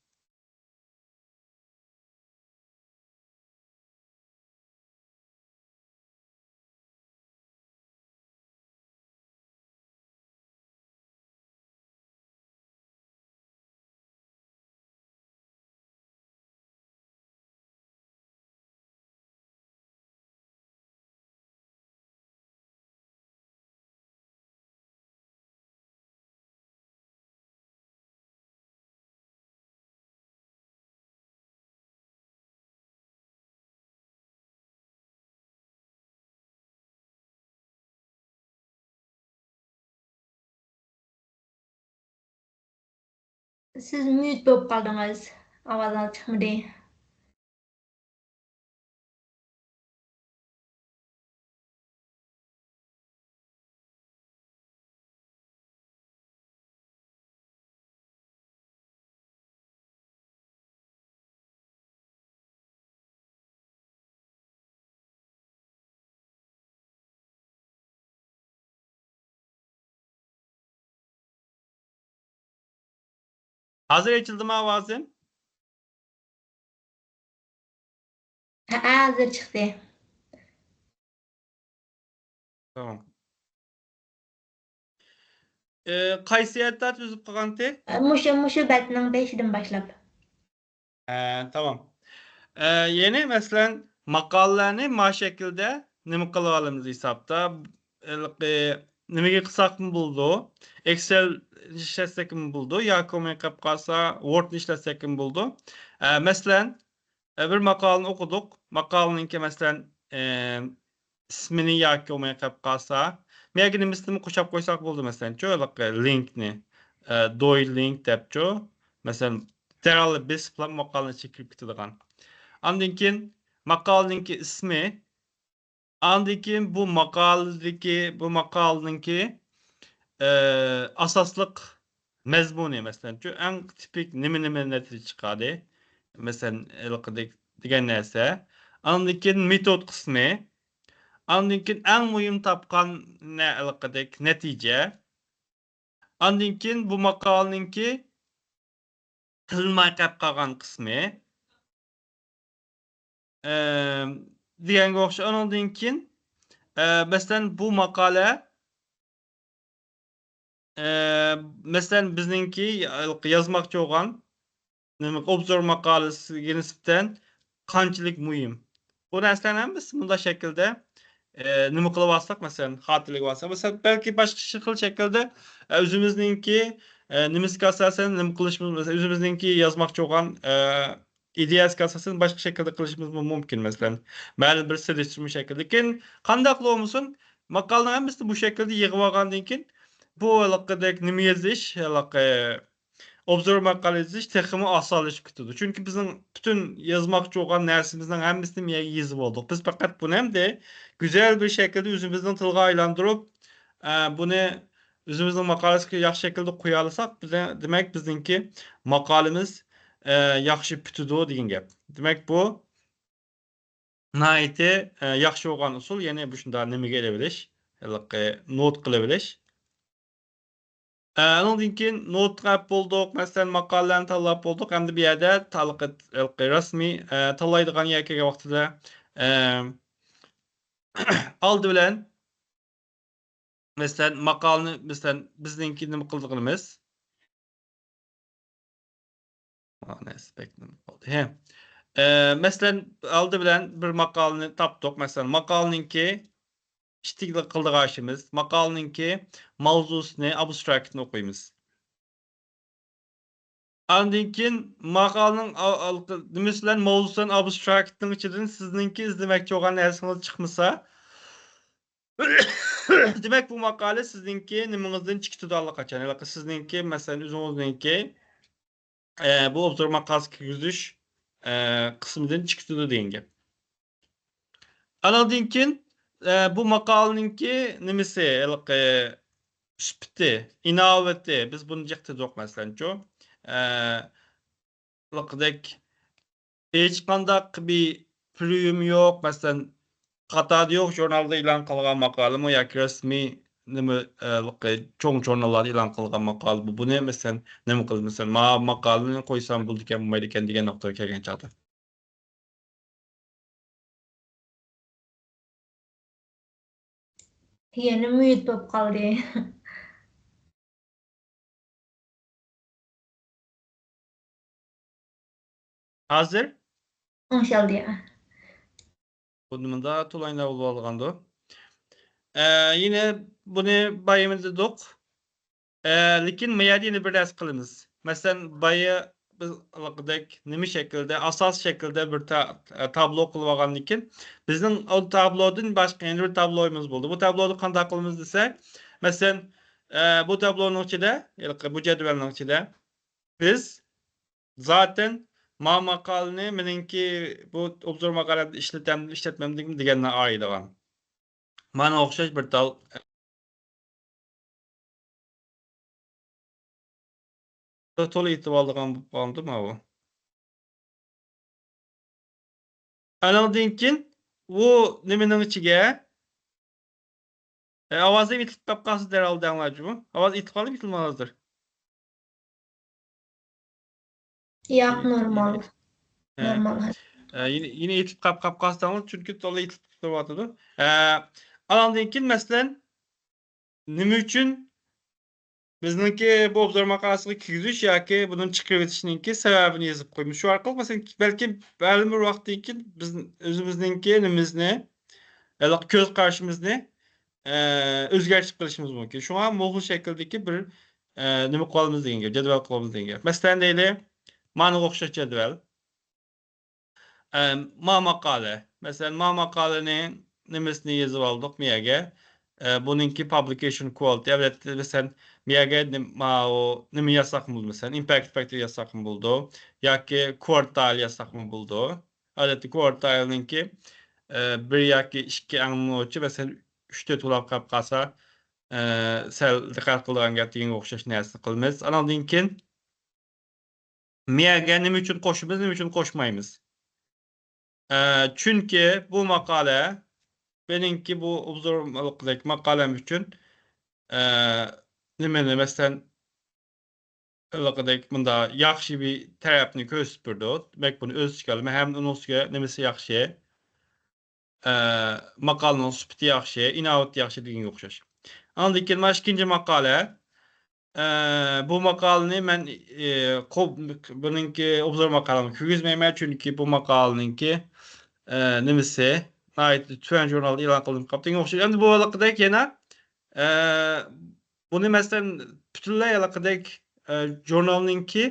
سىز ميۇت بولۇپ قالدىڭىز. ئاۋازىڭىز چىقمىدى. ھازىر ئېچىلدىمۇ ئاۋازىم؟ ھەئە، ھازىر چىقتى. تامام. ئى، قايسى يەردە ئۈزۈپ قالغانتى؟ مۇشۇ، مۇشۇ بەتنىڭ بېشىدىن باشلاپ. ھە، تامام. ئە، يەنى مەسىلەن، ماقالىلەرنى ما شەكىلدە نېمە قىلىۋالىمىز ھېسابتا؟ ھېلىقى نېمىگە قىلساقمۇ بولىدۇ؟ ئېكسېل ئىشلەتسەكمۇ بولىدۇ، ياكى بولماي قېلىپ قالسا، ۋوردنى ئىشلەتسەكمۇ بولىدۇ. ئە، مەسىلەن، ئە، بىر ماقالىنى ئوقۇدۇق. ماقالىنىڭكى، مەسىلەن، ئە، ئىسمىنى ياكى بولماي قېلىپ قالسا، مەيەگە نېمىسىنىمۇ قوشاپ قويساق بولىدۇ، مەسىلەن، چۇ، ھېلىقى لىنكنى، ئە، دوي لىنك دەپچۇ، مەسىلەن، دەرھال بېسىپلا ماقالىنىڭ ئىچىگە كىرىپ كېتىدىغان. ئاندىن كېيىن ماقالىنىڭكى ئىسمى، ئاندىن كېيىن بۇ ماقالىدىكى، بۇ ماقالىنىڭكى، ئە، ئاساسلىق مەزمۇنى، مەسىلەنچۇ، ئەڭ تىپىك نېمە، نېمە نەتىجە چىقاردى؟ مەسىلەن، ھېلىقىدەك دېگەن نەرسە. ئاندىن كېيىن مېتود قىسمى. ئاندىن كېيىن ئەڭ مۇھىم تاپقان نە-، ھېلىقىدەك نەتىجە. ئاندىن كېيىن بۇ ماقالىنىڭكى قىلىنماي قېلىپ قالغان قىسمى. ئە، دېگەنگە ئوخشاش. ئۇنىڭدىن كېيىن، ئە، مەسىلەن، بۇ ماقالە، ئە، مەسىلەن، بىزنىڭكى يازماقچى بولغان نېمە، ئوبزور ماقالىسىگە نىسبەتەن قانچىلىك مۇھىم؟ بۇ نەرسىلەرنىڭ ھەممىسى مۇنداق شەكىلدە، ئە، نېمە قىلىۋالساق، مەسىلەن، خاتىرىلىۋالساق، مەسىلەن، بەلكى باشقا شەكىل، شەكىلدە، ئە، ئۆزىمىزنىڭكى، ئە، نېمىسىگە ئاساسەن نېمە قىلىشىمىز، مەسىلەن، ئۆزىمىزنىڭكى يازماقچى بولغان، ئە، ئىدىيەسىگە ئاساسەن باشقا شەكىلدە قىلىشىمىزمۇ مۇمكىن، مەسىلەن، مەلۇم بىر سېلىشتۇرما شەكلى. لېكىن قانداقلا بولمىسۇن، ماقالىنىڭ ھەممىسىنى بۇ شەكىلدە يىغىۋالغاندىن كېيىن، بۇ ھېلىقىدەك نېمە يېزىش، ھېلىقى ئوبزور ماقالە يېزىش تېخىمۇ ئاسانلىشىپ كېتىدۇ. چۈنكى بىزنىڭ پۈتۈن يازماقچى بولغان نەرسىمىزنىڭ ھەممىسىنى بۇ يەرگە يېزىپ بولدۇق. بىز پەقەت بۇنى ئەمدى گۈزەل بىر شەكىلدە ئۆزىمىزنىڭ تىلغا ئايلاندۇرۇپ، ئە، بۇنى ئۆزىمىزنىڭ ماقالىسىغا ياخشى شەكىلدە قويالىساق، بىزنىڭ، دېمەك، بىزنىڭكى ماقالىمىز، ئە، ياخشى پۈتىدۇ دېگەن گەپ. دېمەك، بۇ ناھايىتى، ئە، ياخشى بولغان ئۇسۇل، يەنى بۇ شۇنداق نېمىگە ئېلىۋېلىش، ھېلىقى نوت قىلىۋېلىش. ئە، ئۇنىڭدىن كېيىن نوتقا ئەپ بولدۇق، مەسىلەن، ماقالىلەرنى تاللاپ بولدۇق. ئەمدى بۇ يەردە تالقىت-، ھېلىقى رەسمىي، ئە، تاللايدىغان يەرگە كەلگەن ۋاقتىدا، ئە، ئالدى بىلەن، مەسىلەن، ماقالىنى، مەسىلەن، بىزنىڭكى نېمە قىلىدىغىنىمىز، مانا، ئەسپەكنىڭ قالدى. ھە. ئە، مەسىلەن، ئالدى بىلەن بىر ماقالىنى تاپتۇق. مەسىلەن، ماقالىنىڭكى ئىشتىكلىق قىلىدىغان ئىشىمىز، ماقالىنىڭكى ماۋزۇسىنى، ئابستراكتىنى ئوقۇيمىز. ئاندىن كېيىن ماقالىنىڭ ئا-، ئالقا-، نېمىسى بىلەن ماۋزۇسى بىلەن ئابستراكتنىڭ ئىچىدىن سىزنىڭكى ئىزدىمەكچى بولغان نەرسىڭىز چىقمىسا، دېمەك، بۇ ماقالە سىزنىڭكى نېمىڭىزدىن چىقىتىدۇ ئاللىقاچان. ھېلىقى سىزنىڭكى، مەسىلەن، ئۆزىڭىزنىڭكى، ئە، بۇ ئوبزور ماقالىسى كىرگۈزۈش، ئە، قىسمىدىن چىقىتىدۇ دېگەن گەپ. ئانىڭدىن كېيىن، ئە، بۇ ماقالىنىڭكى نېمىسى، ھېلىقى سۈپىتى، ئىناۋىتى، بىز بۇنى جىق دېدۇق، مەسىلەنچۇ. ئە، ھېلىقىدەك ھېچقانداق بىر پرىيۇم يوق، مەسىلەن، قاتاردا يوق ژۇرنالدا ئېلان قىلغان ماقالىمۇ ياكى رەسمىي نېمە، ئە، ھېلىقى چوڭ ژۇرناللاردا ئېلان قىلغان ماقالە بۇ. بۇنى، مەسىلەن، نېمە قىلىمىز؟ مەسىلەن، ما ماقالىنى قويسام بولىدىكەن، بولمايدىكەن دېگەن نۇقتىغا كەلگەن چاغدا. يەنە ميۇت بولۇپ قالدى. ھازىر؟ ئوڭشالدى. بۇنى مۇندا تولاينا بولۇۋالغاندۇ. ئە، يەنە بۇنى بايىمىز دېدۇق. ئە، لېكىن ما يەردە يەنە بىر نەرسە قىلىمىز. مەسىلەن، بايا بىز ھېلىقىدەك نېمە شەكىلدە، ئاساسىي شەكىلدە بىر تا-، ئە، تابلو قىلىۋالغاندىن كېيىن، بىزنىڭ ئۇ تابلودىن باشقا يەنە بىر تابلويىمىز بولدى. بۇ تابلونى قانداق قىلىمىز دېسەك، مەسىلەن، ئە، بۇ تابلونىڭ ئىچىدە، ھېلىقى بۇ جەدۋەلنىڭ ئىچىدە بىز زاتەن ما ماقالىنى مېنىڭكى بۇ ئوبزور ماقالەمدە ئىشلىتەمدىمۇ ئىشلەتمەمدىكىنى دېگەننى ئايرىيدىغان. مانا ئوخشاش بىر تال. تولا ئېتىۋالىدىغان بولۇپ قالدى ماۋۇ. ئانىڭدىن كېيىن ئۇ نېمىنىڭ ئىچىگە، ئە، ئاۋازىم ئېتىلىپ قاپ قالسا دەرھال دەڭلار جۇمۇ. ئاۋاز ئېتىلىپ قالدىمۇ، ئېتىلمىغاندۇر؟ ياق، نورمال. ھە. نورمال. ئە، يەنە، يەنە ئېتىلىپ قاپ، قاپ قالسا دەڭلار، چۈنكى تولا ئېتىلىپ تۇرۇۋاتىدۇ. ئە، ئانىڭدىن كېيىن، مەسىلەن، نېمە ئۈچۈن بىزنىڭكى بۇ ئوبزور ماقالىسىغا كىرگۈزۈش ياكى بۇنى چىقىرىۋېتىشنىڭكى سەۋەبىنى يېزىپ قويىمىز. شۇ ئارقىلىق، مەسىلەن، بەلكىم مەلۇم بىر ۋاقىتتىن كېيىن بىز ئۆزىمىزنىڭكى نېمىمىزنى، ھېلىقى كۆز قارىشىمىزنى، ئە، ئۆزگەرتىپ قېلىشىمىز مۇمكىن. شۇڭا مۇشۇ شەكىلدىكى بىر، ئە، نېمە قىلىمىز دېگەن گەپ، جەدۋەل قىلىمىز دېگەن گەپ. مەسىلەن، دەيلى، مانا ئوخشاش جەدۋەل. ئە، ما ماقالە. مەسىلەن، ما ماقالىنى نېمىسىنى يېزىۋالدۇق مىيەگە. ئە، بۇنىڭكى publication quality. ئەلۋەتتە، مەسىلەن، مىيەگە نېم-، ماۋۇ نېمە يازساقمۇ بولىدۇ، مەسىلەن، impact factor يازساقمۇ بولىدۇ. ياكى quartile يازساقمۇ بولىدۇ. ئادەتتە quartile نىڭكى، ئە، بىر ياكى ئىككى ئەڭ نوچى، مەسىلەن، ئۈچ تۆت بولاپ قېلىپ قالسا، ئە، سەل دىققەت قىلىدىغان گەپ دېگەنگە ئوخشاش نەرسىنى قىلىمىز. ئانىڭدىن كېيىن ميەگە نېمە ئۈچۈن قوشىمىز، نېمە ئۈچۈن قوشمايمىز؟ ئە، چۈنكى بۇ ماقالە، مېنىڭكى بۇ ئوبزور ماقالەم ئۈچۈن، ئە، نېمىنى، مەسىلەن، ھېلىقىدەك مۇنداق ياخشى بىر تەرەپنى كۆرسىتىپ بېرىدۇ. دېمەك، بۇنى ئۆز ئىچىگە ئالىمەن ھەم ئۇنىڭ ئۈستىگە نېمىسى ياخشى؟ ئە، ماقالىنىڭ سۈپىتى ياخشى، ئىناۋىتى ياخشى دېگەنگە ئوخشاش. ئاندىن كېيىن مانا ئىككىنچى ماقالە. ئە، بۇ ماقالىنى مەن، ئە، قوب-، بۇنىڭكى ئوبزور ماقالىمغا كىرگۈزمەيمەن، چۈنكى بۇ ماقالىنىڭكى، ئە، نېمىسى، ناھايىتى تۆۋەن ژۇرنالدا ئېلان قىلىنىپ قاپتۇ. دېگەنگە ئوخشاش. ئەمدى بۇ ھېلىقىدەك يەنە، ئە، بۇنى مەسىلەن پۈتۈنلەي ھېلىقىدەك، ئە، ژۇرنالنىڭكى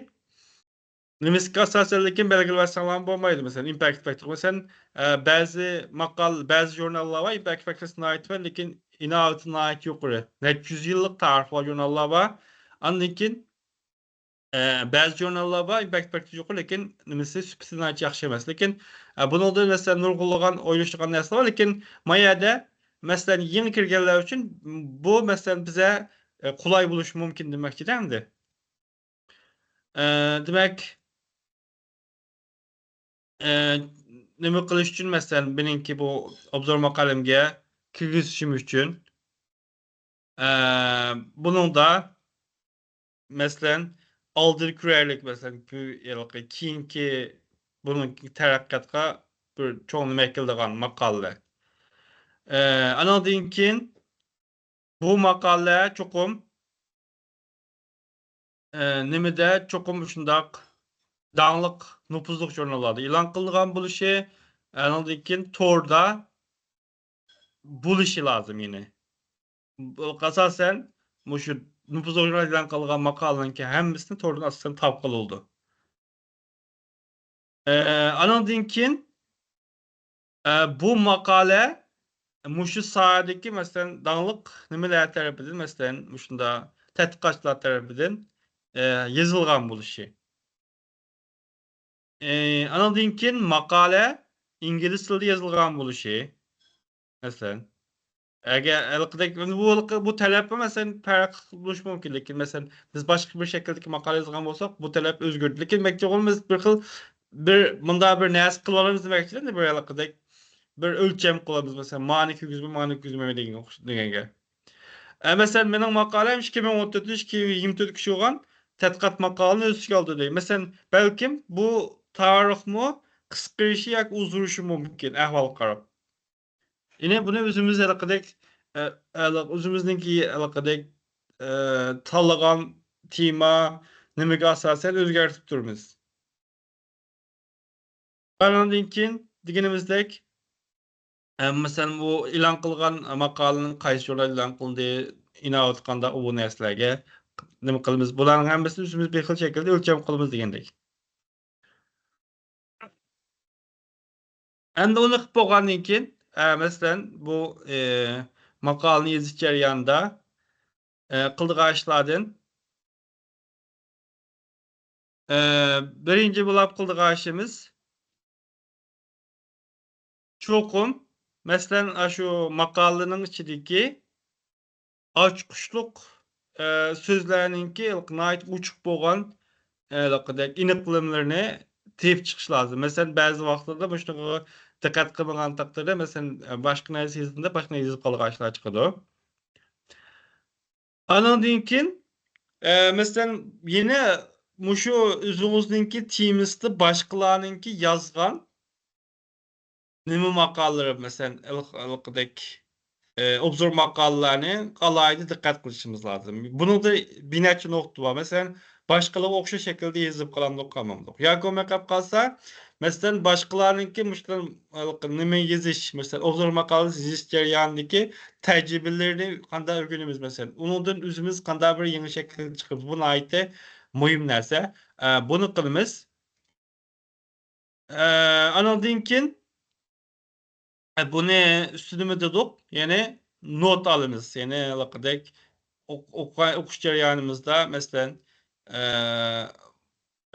نېمىسىگە ئاساسەن، لېكىن بەلگىلىۋەتسەڭلارمۇ بولمايدۇ. مەسىلەن، ئىمپاكت فاكتور. مەسىلەن، ئە، بەزى ماقال-، بەزى ژۇرناللار بار، ئىمپاكت فاكتورسى ناھايىتى تۆۋەن، لېكىن ئىناۋىتى ناھايىتى يۇقىرى. نەچچە يۈز يىللىق تارىخى بار ژۇرناللار بار. ئاندىن كېيىن، ئە، بەزى ژۇرناللار بار، ئىمپاكت فاكتورسى يۇقىرى، لېكىن نېمىسى، سۈپىتى ناھايىتى ياخشى ئەمەس. لېكىن، ئە، بۇنىڭدىن، مەسىلەن، نۇرغۇنلىغان ئويلىشىدىغان نەرسىلەر بار، لېكىن ما يەردە، مەسىلەن، يېڭى كىرگەنلەر ئۈچۈن بۇ، مەسىلەن، بىزە، ئە، قولاي بولۇشى مۇمكىن دېمەكچىدە ئەمدى. ئە، دېمەك، ئە، نېمە قىلىش ئۈچۈن، مەسىلەن، مېنىڭكى بۇ ئوبزور ماقالەمگە كىرگۈزۈشۈم ئۈچۈن، ئە، بۇنىڭدا، مەسىلەن، ئالدىدا كۆرەرلىك، مەسىلەن، بۇ ھېلىقى كېيىنكى بۇنىڭ تەرەققىياتقا بىر چوڭ نېمە ئەكېلىدىغان ماقالىلەر. ئە، ئانىڭدىن كېيىن بۇ ماقالە چوقۇم، ئە، نېمىدە، چوقۇم شۇنداق داڭلىق، نوپۇزلۇق ژۇرناللاردا ئېلان قىلىنغان بولۇشى، ئانىڭدىن كېيىن توردا بولۇشى لازىم يەنە. بۇ ئاساسەن مۇشۇ نوپۇزلۇق ژۇرنال ئېلان قىلغان ماقالىنىڭكى ھەممىسىنى توردىن ئاساسەن تاپقىلى بولىدۇ. ئە، ئانىڭدىن كېيىن، ئە، بۇ ماقالە مۇشۇ ساھەدىكى، مەسىلەن، داڭلىق نېمىلەر تەرىپىدىن، مەسىلەن، مۇشۇنداق تەتقىقاتچىلار تەرىپىدىن، ئە، يېزىلغان بولۇشى. ئە، ئانىڭدىن كېيىن ماقالە ئىنگلىز تىلىدا يېزىلغان بولۇشى، مەسىلەن. ئەگەر ھېلىقىدەك، بۇ، بۇ تەلەپمۇ، مەسىلەن، پەرق بولۇشى مۇمكىن، لېكىن، مەسىلەن، بىز باشقا بىر شەكىلدىكى ماقالە يازغان بولساق، بۇ تەلەپ ئۆزگىرىدۇ. لېكىن، دېمەكچى بولغىنىم، بىز بىر خىل، بىر مۇنداق بىر نەرسە قىلىۋالىمىز دېمەكچى، بىر ھېلىقىدەك بىر ئۆلچەم قىلىمىز، مەسىلەن، مانى كىرگۈزمە، مانى كىرگۈزمەيمەن دېگەن ئوخش-، دېگەنگە. ئە، مەسىلەن، مېنىڭ ماقالەم ئىككى مىڭ ئون تۆتىنچى، ئىككى مىڭ يىگىرمە تۆتكىچە بولغان تەتقىقات ماقالىنى ئۆز ئىچىگە ئالىدۇ دەي. مەسىلەن، بەلكىم بۇ تارىخمۇ قىسقىرىشى ياكى ئۇزىرىشى مۇمكىن، ئەھۋالغا قاراپ. يەنى بۇنى ئۆزىمىز ھېلىقىدەك، ئە، ئە، ئۆزىمىزنىڭكى ھېلىقىدەك، ئە، تاللىغان تېما نېمىگە ئاساسەن ئۆزگەرتىپ تۇرىمىز. ئانىڭدىن كېيىن دېگىنىمىزدەك، ئە، مەسىلەن، بۇ ئېلان قىلغان ماقالىنىڭ قايسى ژۇرنال ئېلان قىلدى، ئىناۋىتى قانداق، بۇ نەرسىلەرگە نېمە قىلىمىز؟ بۇلارنىڭ ھەممىسىنى ئۆزىمىز بىر خىل شەكىلدە ئۆلچەم قىلىمىز دېگەندەك. ئەمدى ئۇنى قىلىپ بولغاندىن كېيىن، ئە، مەسىلەن، بۇ، ئە، ماقالىنى يېزىش جەريانىدا، ئە، قىلىدىغان ئىشلاردىن، ئە، بىرىنچى بولۇپ قىلىدىغان ئىشىمىز، چوقۇم، مەسىلەن، ئاشۇ ماقالىنىڭ ئىچىدىكى ئاچقۇچلۇق، ئە، سۆزلەرنىڭكى ناھايىتى ئوچۇق بولغان، ئە، ھېلىقىدەك ئېنىقلىمىلىرىنى تېپىپ چىقىش لازىم. مەسىلەن، بەزى ۋاقىتلاردا مۇشۇنىڭغا دىققەت قىلمىغان تەقدىردە، مەسىلەن، ئە، باشقا نەرسە يېزىلدى، باشقا نەرسە يېزىپ قالغان ئىشلار چىقىدۇ. ئانىڭدىن كېيىن، ئە، مەسىلەن، يەنە مۇشۇ ئۆزىڭىزنىڭكى تېمىسىدا باشقىلارنىڭكى يازغان نېمە ماقالىلىرى، مەسىلەن، ھېلىق-، ھېلىقىدەك، ئە، ئوبزور ماقالىلەرنى ئالاھىدە دىققەت قىلىشىمىز لازىم. بۇنىڭدا بىر نەچچە نۇقتا بار. مەسىلەن، باشقىلارغا ئوخشاش شەكىلدە يېزىپ قالامدۇق، قالمامدۇق. ياكى بولماي قېلىپ قالسا، مەسىلەن، باشقىلارنىڭكى مۇشۇنداق ھېلىقى نېمە يېزىش، مەسىلەن، ئوبزور ماقالىسى يېزىش جەريانىدىكى تەجرىبىلىرىنى قانداق ئۆگىنىمىز، مەسىلەن، ئۇنىڭدىن ئۆزىمىز قانداق بىر يېڭى شەكىل چىقىرىمىز، بۇ ناھايىتى مۇھىم نەرسە. ئە، بۇنى قىلىمىز. ئە، ئانىڭدىن كېيىن، ئە، بۇنى ئۈستىدىمۇ دېدۇق، يەنى نوت ئالىمىز. يەنى ھېلىقىدەك ئوق-، ئوقۇ-، ئوقۇش جەريانىمىزدا، مەسىلەن، ئە،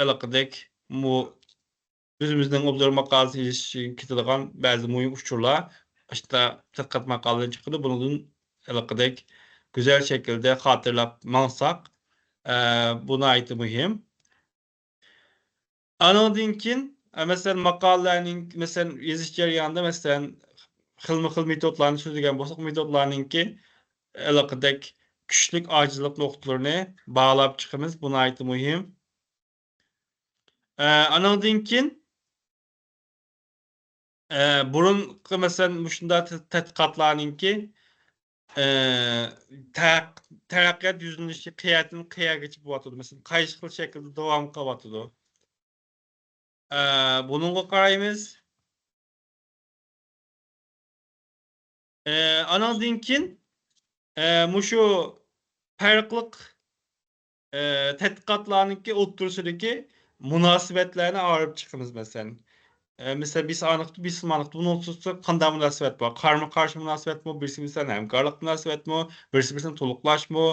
ھېلىقىدەك مۇ-، ئۆزىمىزنىڭ ئوبزور ماقالىسى يېزىشقا كېتىدىغان بەزى مۇھىم ئۇچۇرلار، ئاشتا تەتقىقات ماقالىلىرى چىقىدۇ. بۇنىڭدىن ھېلىقىدەك گۈزەل شەكىلدە خاتىرىلەپ ماڭساق، ئە، بۇ ناھايىتى مۇھىم. ئانىڭدىن كېيىن، ئە، مەسىلەن، ماقالىلەرنىڭ، مەسىلەن، يېزىش جەريانىدا، مەسىلەن، خىلمۇ خىل مېتودلارنى سۆزلىگەن بولساق، مېتودلارنىڭكى ھېلىقىدەك كۈچلۈك، ئاجىزلىق نۇقتىلىرىنى باھالاپ چىقىمىز. بۇ ناھايىتى مۇھىم. ئە، ئانىڭدىن كېيىن، ئە، بۇرۇنقى، مەسىلەن، مۇشۇنداق تە-، تەتقىقاتلارنىڭكى، ئە، تەق-، تەرەققىيات يۈزلىنىشى قەيەردىن قەيەرگىچە بولۇۋاتىدۇ؟ مەسىلەن، قايسى خىل شەكىلدە داۋام قىلىۋاتىدۇ؟ ئە، بۇنىڭغا قارايمىز. ئە، ئانىڭدىن كېيىن، ئە، مۇشۇ پەرقلىق، ئە، تەتقىقاتلارنىڭكى ئوتتۇرىسىدىكى مۇناسىۋەتلەرنى ئايرىپ چىقىمىز، مەسىلەن. ئە، مىسال، بىرسى ئانىقتۇر، بىرسى مانىقتۇر. بۇنىڭ ئوتتۇرىسىدا قانداق مۇناسىۋەت بار؟ قارمۇ قارشى مۇناسىۋەتمۇ، بىرسى بىرسى بىلەن ھەمكارلىق مۇناسىۋەتمۇ، بىرسى بىرسىنى تولۇقلاشمۇ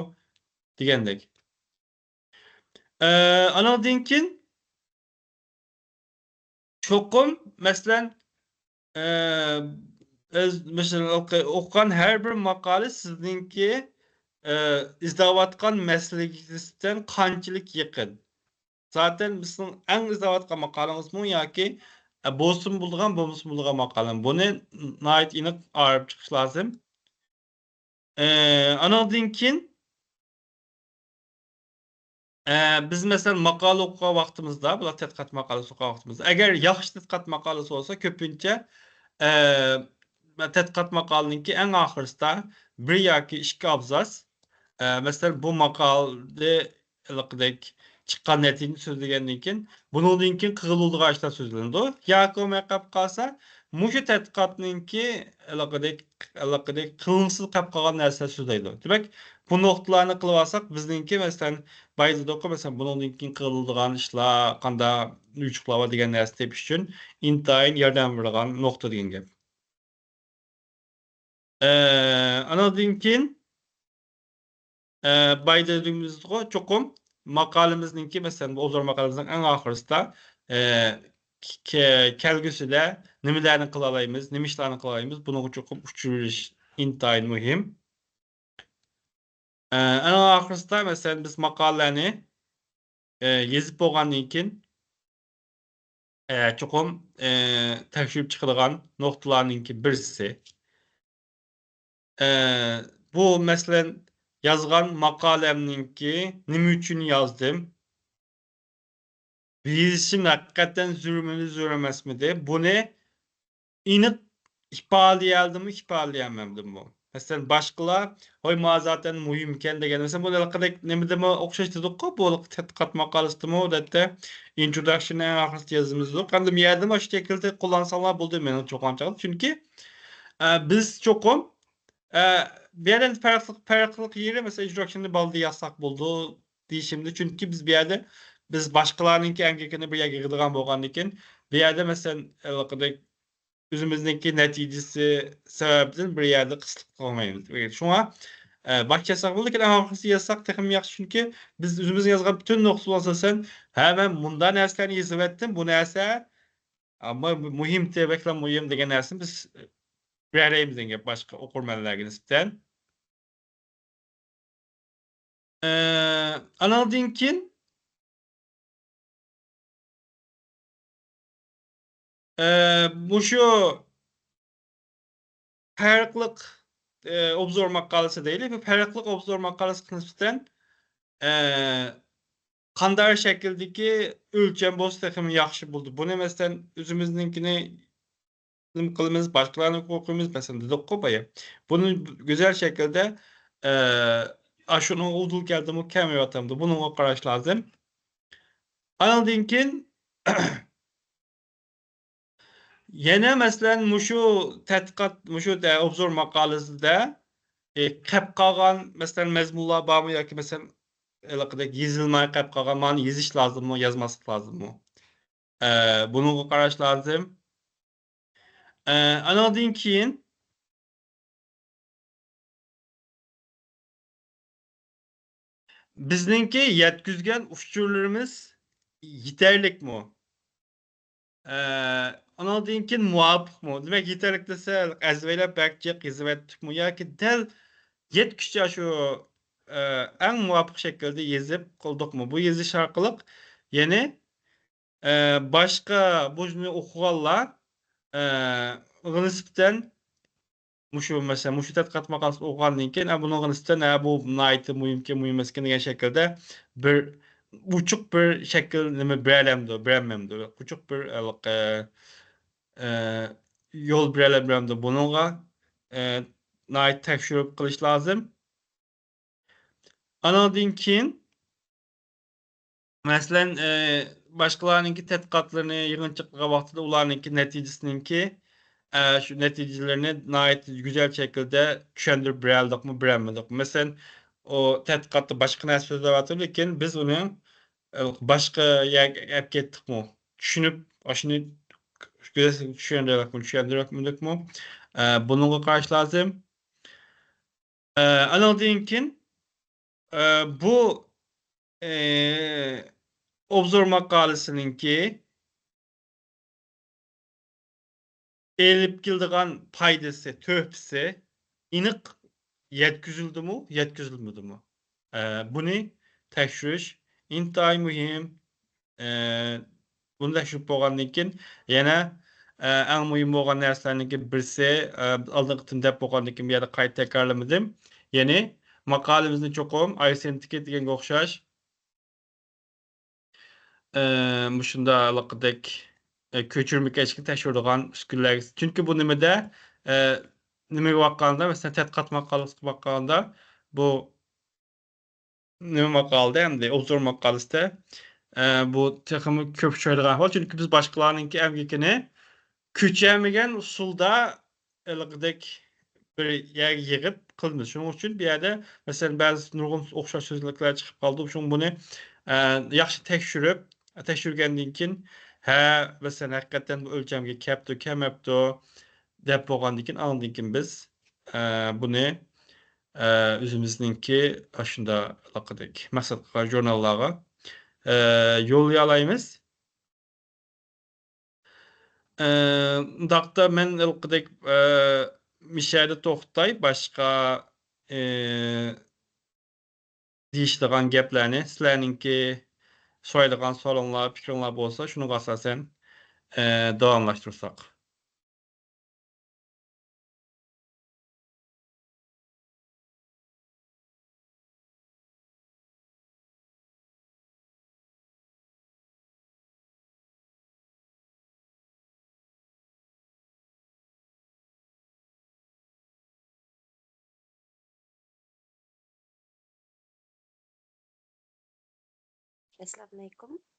دېگەندەك. ئە، ئانىڭدىن كېيىن چوقۇم، مەسىلەن، ئە، ئۆز-، مەسىلەن، ئوقۇ-، ئوقۇغان ھەر بىر ماقالە سىزنىڭكى، ئە، ئىزدەۋاتقان مەسىلىگە نىسبەتەن قانچىلىك يېقىن. زاتەن بىزنىڭ ئەڭ ئىزدەۋاتقان ماقالىڭىزمۇ ياكى، ئە، بولسىمۇ بولىدىغان، بولمىسىمۇ بولىدىغان ماقالىمۇ. بۇنى ناھايىتى ئېنىق ئايرىپ چىقىش لازىم. ئە، ئانىڭدىن كېيىن، ئە، بىز، مەسىلەن، ماقالە ئوقۇغان ۋاقتىمىزدا، بۇلار تەتقىقات ماقالىسى ئوقۇغان ۋاقتىمىزدا، ئەگەر ياخشى تەتقىقات ماقالىسى بولسا، كۆپىنچە، ئە، تەتقىقات ماقالىنىڭكى ئەڭ ئاخىرىسىدا بىر ياكى ئىككى ئابزاس، ئە، مەسىلەن، بۇ ماقالىدە ھېلىقىدەك چىققان نەتىجىنى سۆزلىگەندىن كېيىن، بۇنىڭدىن كېيىن قىلغىلى بولىدىغان ئىشلار سۆزلىنىدۇ. ياكى بولماي قېلىپ قالسا، مۇشۇ تەتقىقاتنىڭكى ھېلىقىدەك، ھېلىقىدەك قىلغۇسىز قېلىپ قالغان نەرسىلەر سۆزلەيدۇ. دېمەك، بۇ نۇقتىلارنى قىلىۋالساق، بىزنىڭكى، مەسىلەن، بايا دېدۇققۇ، مەسىلەن، بۇنىڭدىن كېيىن قىلىدىغان ئىشلار، قانداق يوچۇقلار بار دېگەن نەرسىنى تېپىش ئۈچۈن ئىنتايىن ياردەم بېرىدىغان نۇقتا دېگەن گەپ. ئە، ئانىڭدىن كېيىن، ئە، بايا دېدىمىزغۇ، چوقۇم ماقالىمىزنىڭكى، مەسىلەن، بۇ ئوبزور ماقالىمىزنىڭ ئەڭ ئاخىرىسىدا، ئە، كە-، كەلگۈسىدە نېمىلەرنى قىلالايمىز، نېمە ئىشلارنى قىلالايمىز، بۇنىڭغا چوقۇم ئۇچۇر بېرىش ئىنتايىن مۇھىم. ئە، ئەڭ ئاخىرىسىدا، مەسىلەن، بىز ماقالىلەرنى، ئە، يېزىپ بولغاندىن كېيىن، ئە، چوقۇم، ئە، تەكشۈرۈپ چىقىدىغان نۇقتىلارنىڭكى بىرسى. ئە، بۇ، مەسىلەن، يازغان ماقالەمنىڭكى نېمە ئۈچۈن يازدىم؟ يېزىشىم ھەقىقەتەن زۆرمىدى، زۆرۈر ئەمەسمىدى؟ بۇنى ئېنىق ئىپادىلىيەلدىمۇ، ئىپادىلىيەلمەمدىمۇ؟ مەسىلەن، باشقىلار، ھوي، مانا زاتەن مۇھىمكەن دېگەن. مەسىلەن، بۇ ھېلىقىدەك نېمىدىمۇ ئوخشاش دېدۇققۇ، بۇ ھېلىقى تەتقىقات ماقالىسىدىمۇ، ئادەتتە، ئىنتروداكشننى ئەڭ ئاخىرىدا يازىمىز دېدۇق. ئەمدى بۇ يەردىمۇ شۇ شەكىلدە قوللانساڭلار بولدى، مېنىڭ چوقۇنچە. چۈنكى، ئە، بىز چوقۇم، ئە، بۇ يەردە پەرقلىق، پەرقلىق يېرى، مەسىلەن، ئىنتروداكشننى بالدىر يازساق بولىدۇ دېيىشىمدە. چۈنكى بىز بۇ يەردە، بىز باشقىلارنىڭكى ئەمگىكىنى بۇ يەرگە يىغىدىغان بولغاندىكىن، بۇ يەردە، مەسىلەن، ھېلىقىدەك ئۆزىمىزنىڭكى نەتىجىسى سەۋەبىدىن بىر يەردە قىسىلىپ قالمايمىز. شۇڭا، ئە، باش يازساق بولىدۇ، لېكىن ئەڭ ئاخىرسى يازساق تېخىمۇ ياخشى. چۈنكى بىز ئۆزىمىزنىڭ يازغان پۈتۈن نۇقتىسىغا ئاساسەن، ھە، مەن مۇنداق نەرسىلەرنى يېزىۋەتتىم، بۇ نەرسە، ئە، مۇ-، مۇھىم، بەكلا مۇھىم دېگەن نەرسىنى بىز بېرەلەيمىز دېگەن گەپ باشقا ئوقۇرمەنلەرگە نىسبەتەن. ئە، ئانىڭدىن كېيىن، ئە، مۇشۇ پەرقلىق، ئە، ئوبزور ماقالىسى دەيلى، بۇ پەرقلىق ئوبزور ماقالىسىغا نىسبەتەن، ئە، قانداق شەكىلدىكى ئۆلچەم بولسا تېخىمۇ ياخشى بولىدۇ. بۇنى، مەسىلەن، ئۆزىمىزنىڭكىنى نېمە قىلىمىز، باشقىلارنى ئوقۇيمىز، مەسىلەن، دېدۇققۇ بايا. بۇنى گۈزەل شەكىلدە، ئە، ئاشۇنىڭ ئۇدۇل كەلدىمۇ، كەلمەيۋاتامدۇ، بۇنىڭغا قاراش لازىم. ئاندىن كېيىن يەنە، مەسىلەن، مۇشۇ تەتقىقات، مۇشۇ دە-، ئوبزور ماقالىسىدە، ئە، قېلىپ قالغان، مەسىلەن، مەزمۇنلار بارمۇ ياكى، مەسىلەن، ھېلىقىدەك يېزىلماي قېلىپ قالغان، مانا يېزىش لازىممۇ، يازماسلىق لازىممۇ؟ ئە، بۇنىڭغا قاراش لازىم. ئە، ئانىڭدىن كېيىن بىزنىڭكى يەتكۈزگەن ئۇچۇرلىرىمىز يېتەرلىكمۇ؟ ئە، ئانىڭدىن كېيىن مۇۋاپىقمۇ؟ دېمەك، يېتەرلىك دېسە، ئەزۋەيلەپ بەك جىق يېزىۋەتتۇقمۇ ياكى دەل يەتكۈچە شۇ، ئە، ئەڭ مۇۋاپىق شەكىلدە يېزىپ قىلدۇقمۇ؟ بۇ يېزىش ئارقىلىق، يەنى، ئە، باشقا بۇنى ئوقۇغانلار، ئە، نىسبەتەن مۇشۇ، مەسىلەن، مۇشۇ تەتقىقات ماقالىسىنى ئوقۇغاندىن كېيىن، ئە، بۇنىڭغا نىسبەتەن، ئە، بۇ ناھايىتى مۇھىمكەن، مۇھىم ئەمەسكەن دېگەن شەكىلدە بىر ئوچۇق بىر شەكىل نېمە بېرەلەمدۇ، بېرەلمەمدۇ؟ ئوچۇق بىر، ئە، ئە، يول بېرەلەمدۇ بۇنىڭغا؟ ئە، ناھايىتى تەكشۈرۈپ قىلىش لازىم. ئانىڭدىن كېيىن، مەسىلەن، ئە، باشقىلارنىڭكى تەتقىقاتلىرىنى يىغىنچاقلىغان ۋاقتىدا ئۇلارنىڭكى نەتىجىسىنىڭكى، ئە، شۇ نەتىجىلىرىنى ناھايىتى گۈزەل شەكىلدە چۈشەندۈرۈپ بېرەلدۇقمۇ، بېرەلمىدۇقمۇ؟ مەسىلەن، ئۇ تەتقىقاتتا باشقا نەرسە سۆزلەۋاتىدۇ، لېكىن بىز ئۇنى، ئە، باشقا يەرگە ئەپ كەتتۇقمۇ؟ چۈشىنىپ، ئاشۇنى چۈشەندۈرۈپمۇ، چۈشەندۈرۈپمىدۇقمۇ؟ ئە، بۇنىڭغا قاراش لازىم. ئە، ئانىڭدىن كېيىن، ئە، بۇ، ئە، ئوبزور ماقالىسىنىڭكى ئېلىپ كېلىدىغان پايدىسى، تۆھپىسى ئېنىق يەتكۈزۈلدىمۇ، يەتكۈزۈلمىدىمۇ؟ ئە، بۇنى تەكشۈرۈش ئىنتايىن مۇھىم. ئە، بۇنى تەكشۈرۈپ بولغاندىن كېيىن يەنە، ئە، ئەڭ مۇھىم بولغان نەرسىلەرنىڭكى بىرسى، ئە، ئالدىنقى قېتىم دەپ بولغاندىن كېيىن بۇ يەردە قايتا تەكرارلىمىدىم. يەنى ماقالىمىزنى چوقۇم ئايسېنتىكى دېگەنگە ئوخشاش، ئە، مۇشۇنداق ھېلىقىدەك، ئە، كۆچۈرمىكەشكە تەكشۈرىدىغان ئۈسكۈنىلەرگە. چۈنكى بۇ نېمىدە، ئە، نېمىگە باققاندا، مەسىلەن، تەتقىقات ماقالىسىگە باققاندا، بۇ نېمە ماقالىدە ئەمدى، ئوبزور ماقالىسىدە، ئە، بۇ تېخىمۇ كۆپ ئۇچرايدىغان ئەھۋال. چۈنكى بىز باشقىلارنىڭكى ئەمگىكىنى كۆچۈرمىگەن ئۇسۇلدا ھېلىقىدەك بىر يەرگە يىغىپ قىلىمىز. شۇنىڭ ئۈچۈن بۇ يەردە، مەسىلەن، بەزى نۇرغۇن ئوخشاش سۆزلۈكلەر چىقىپ قالىدۇ. شۇڭا بۇنى، ئە، ياخشى تەكشۈرۈپ، تەكشۈرگەندىن كېيىن، ھە، مەسىلەن، ھەقىقەتەن بۇ ئۆلچەمگە كەپتۇ، كەلمەپتۇ دەپ بولغاندىن كېيىن، ئاندىن كېيىن بىز، ئە، بۇنى، ئە، ئۆزىمىزنىڭكى ئاشۇنداق ھېلىقىدەك مەقسەت قىلغان ژۇرناللارغا، ئە، يوللىيالايمىز. ئە، ئۇنداقتا مەن ھېلىقىدەك، ئە، مىشەدە توختاي، باشقا، ئە، دېيىشىدىغان گەپلەرنى، سىلەرنىڭكى سورايدىغان سوئالىڭلار، پىكرىڭلار بولسا، شۇنىڭغا ئاساسەن، ئە، داۋاملاشتۇرساق. ئەسسالامۇئەلەيكۇم.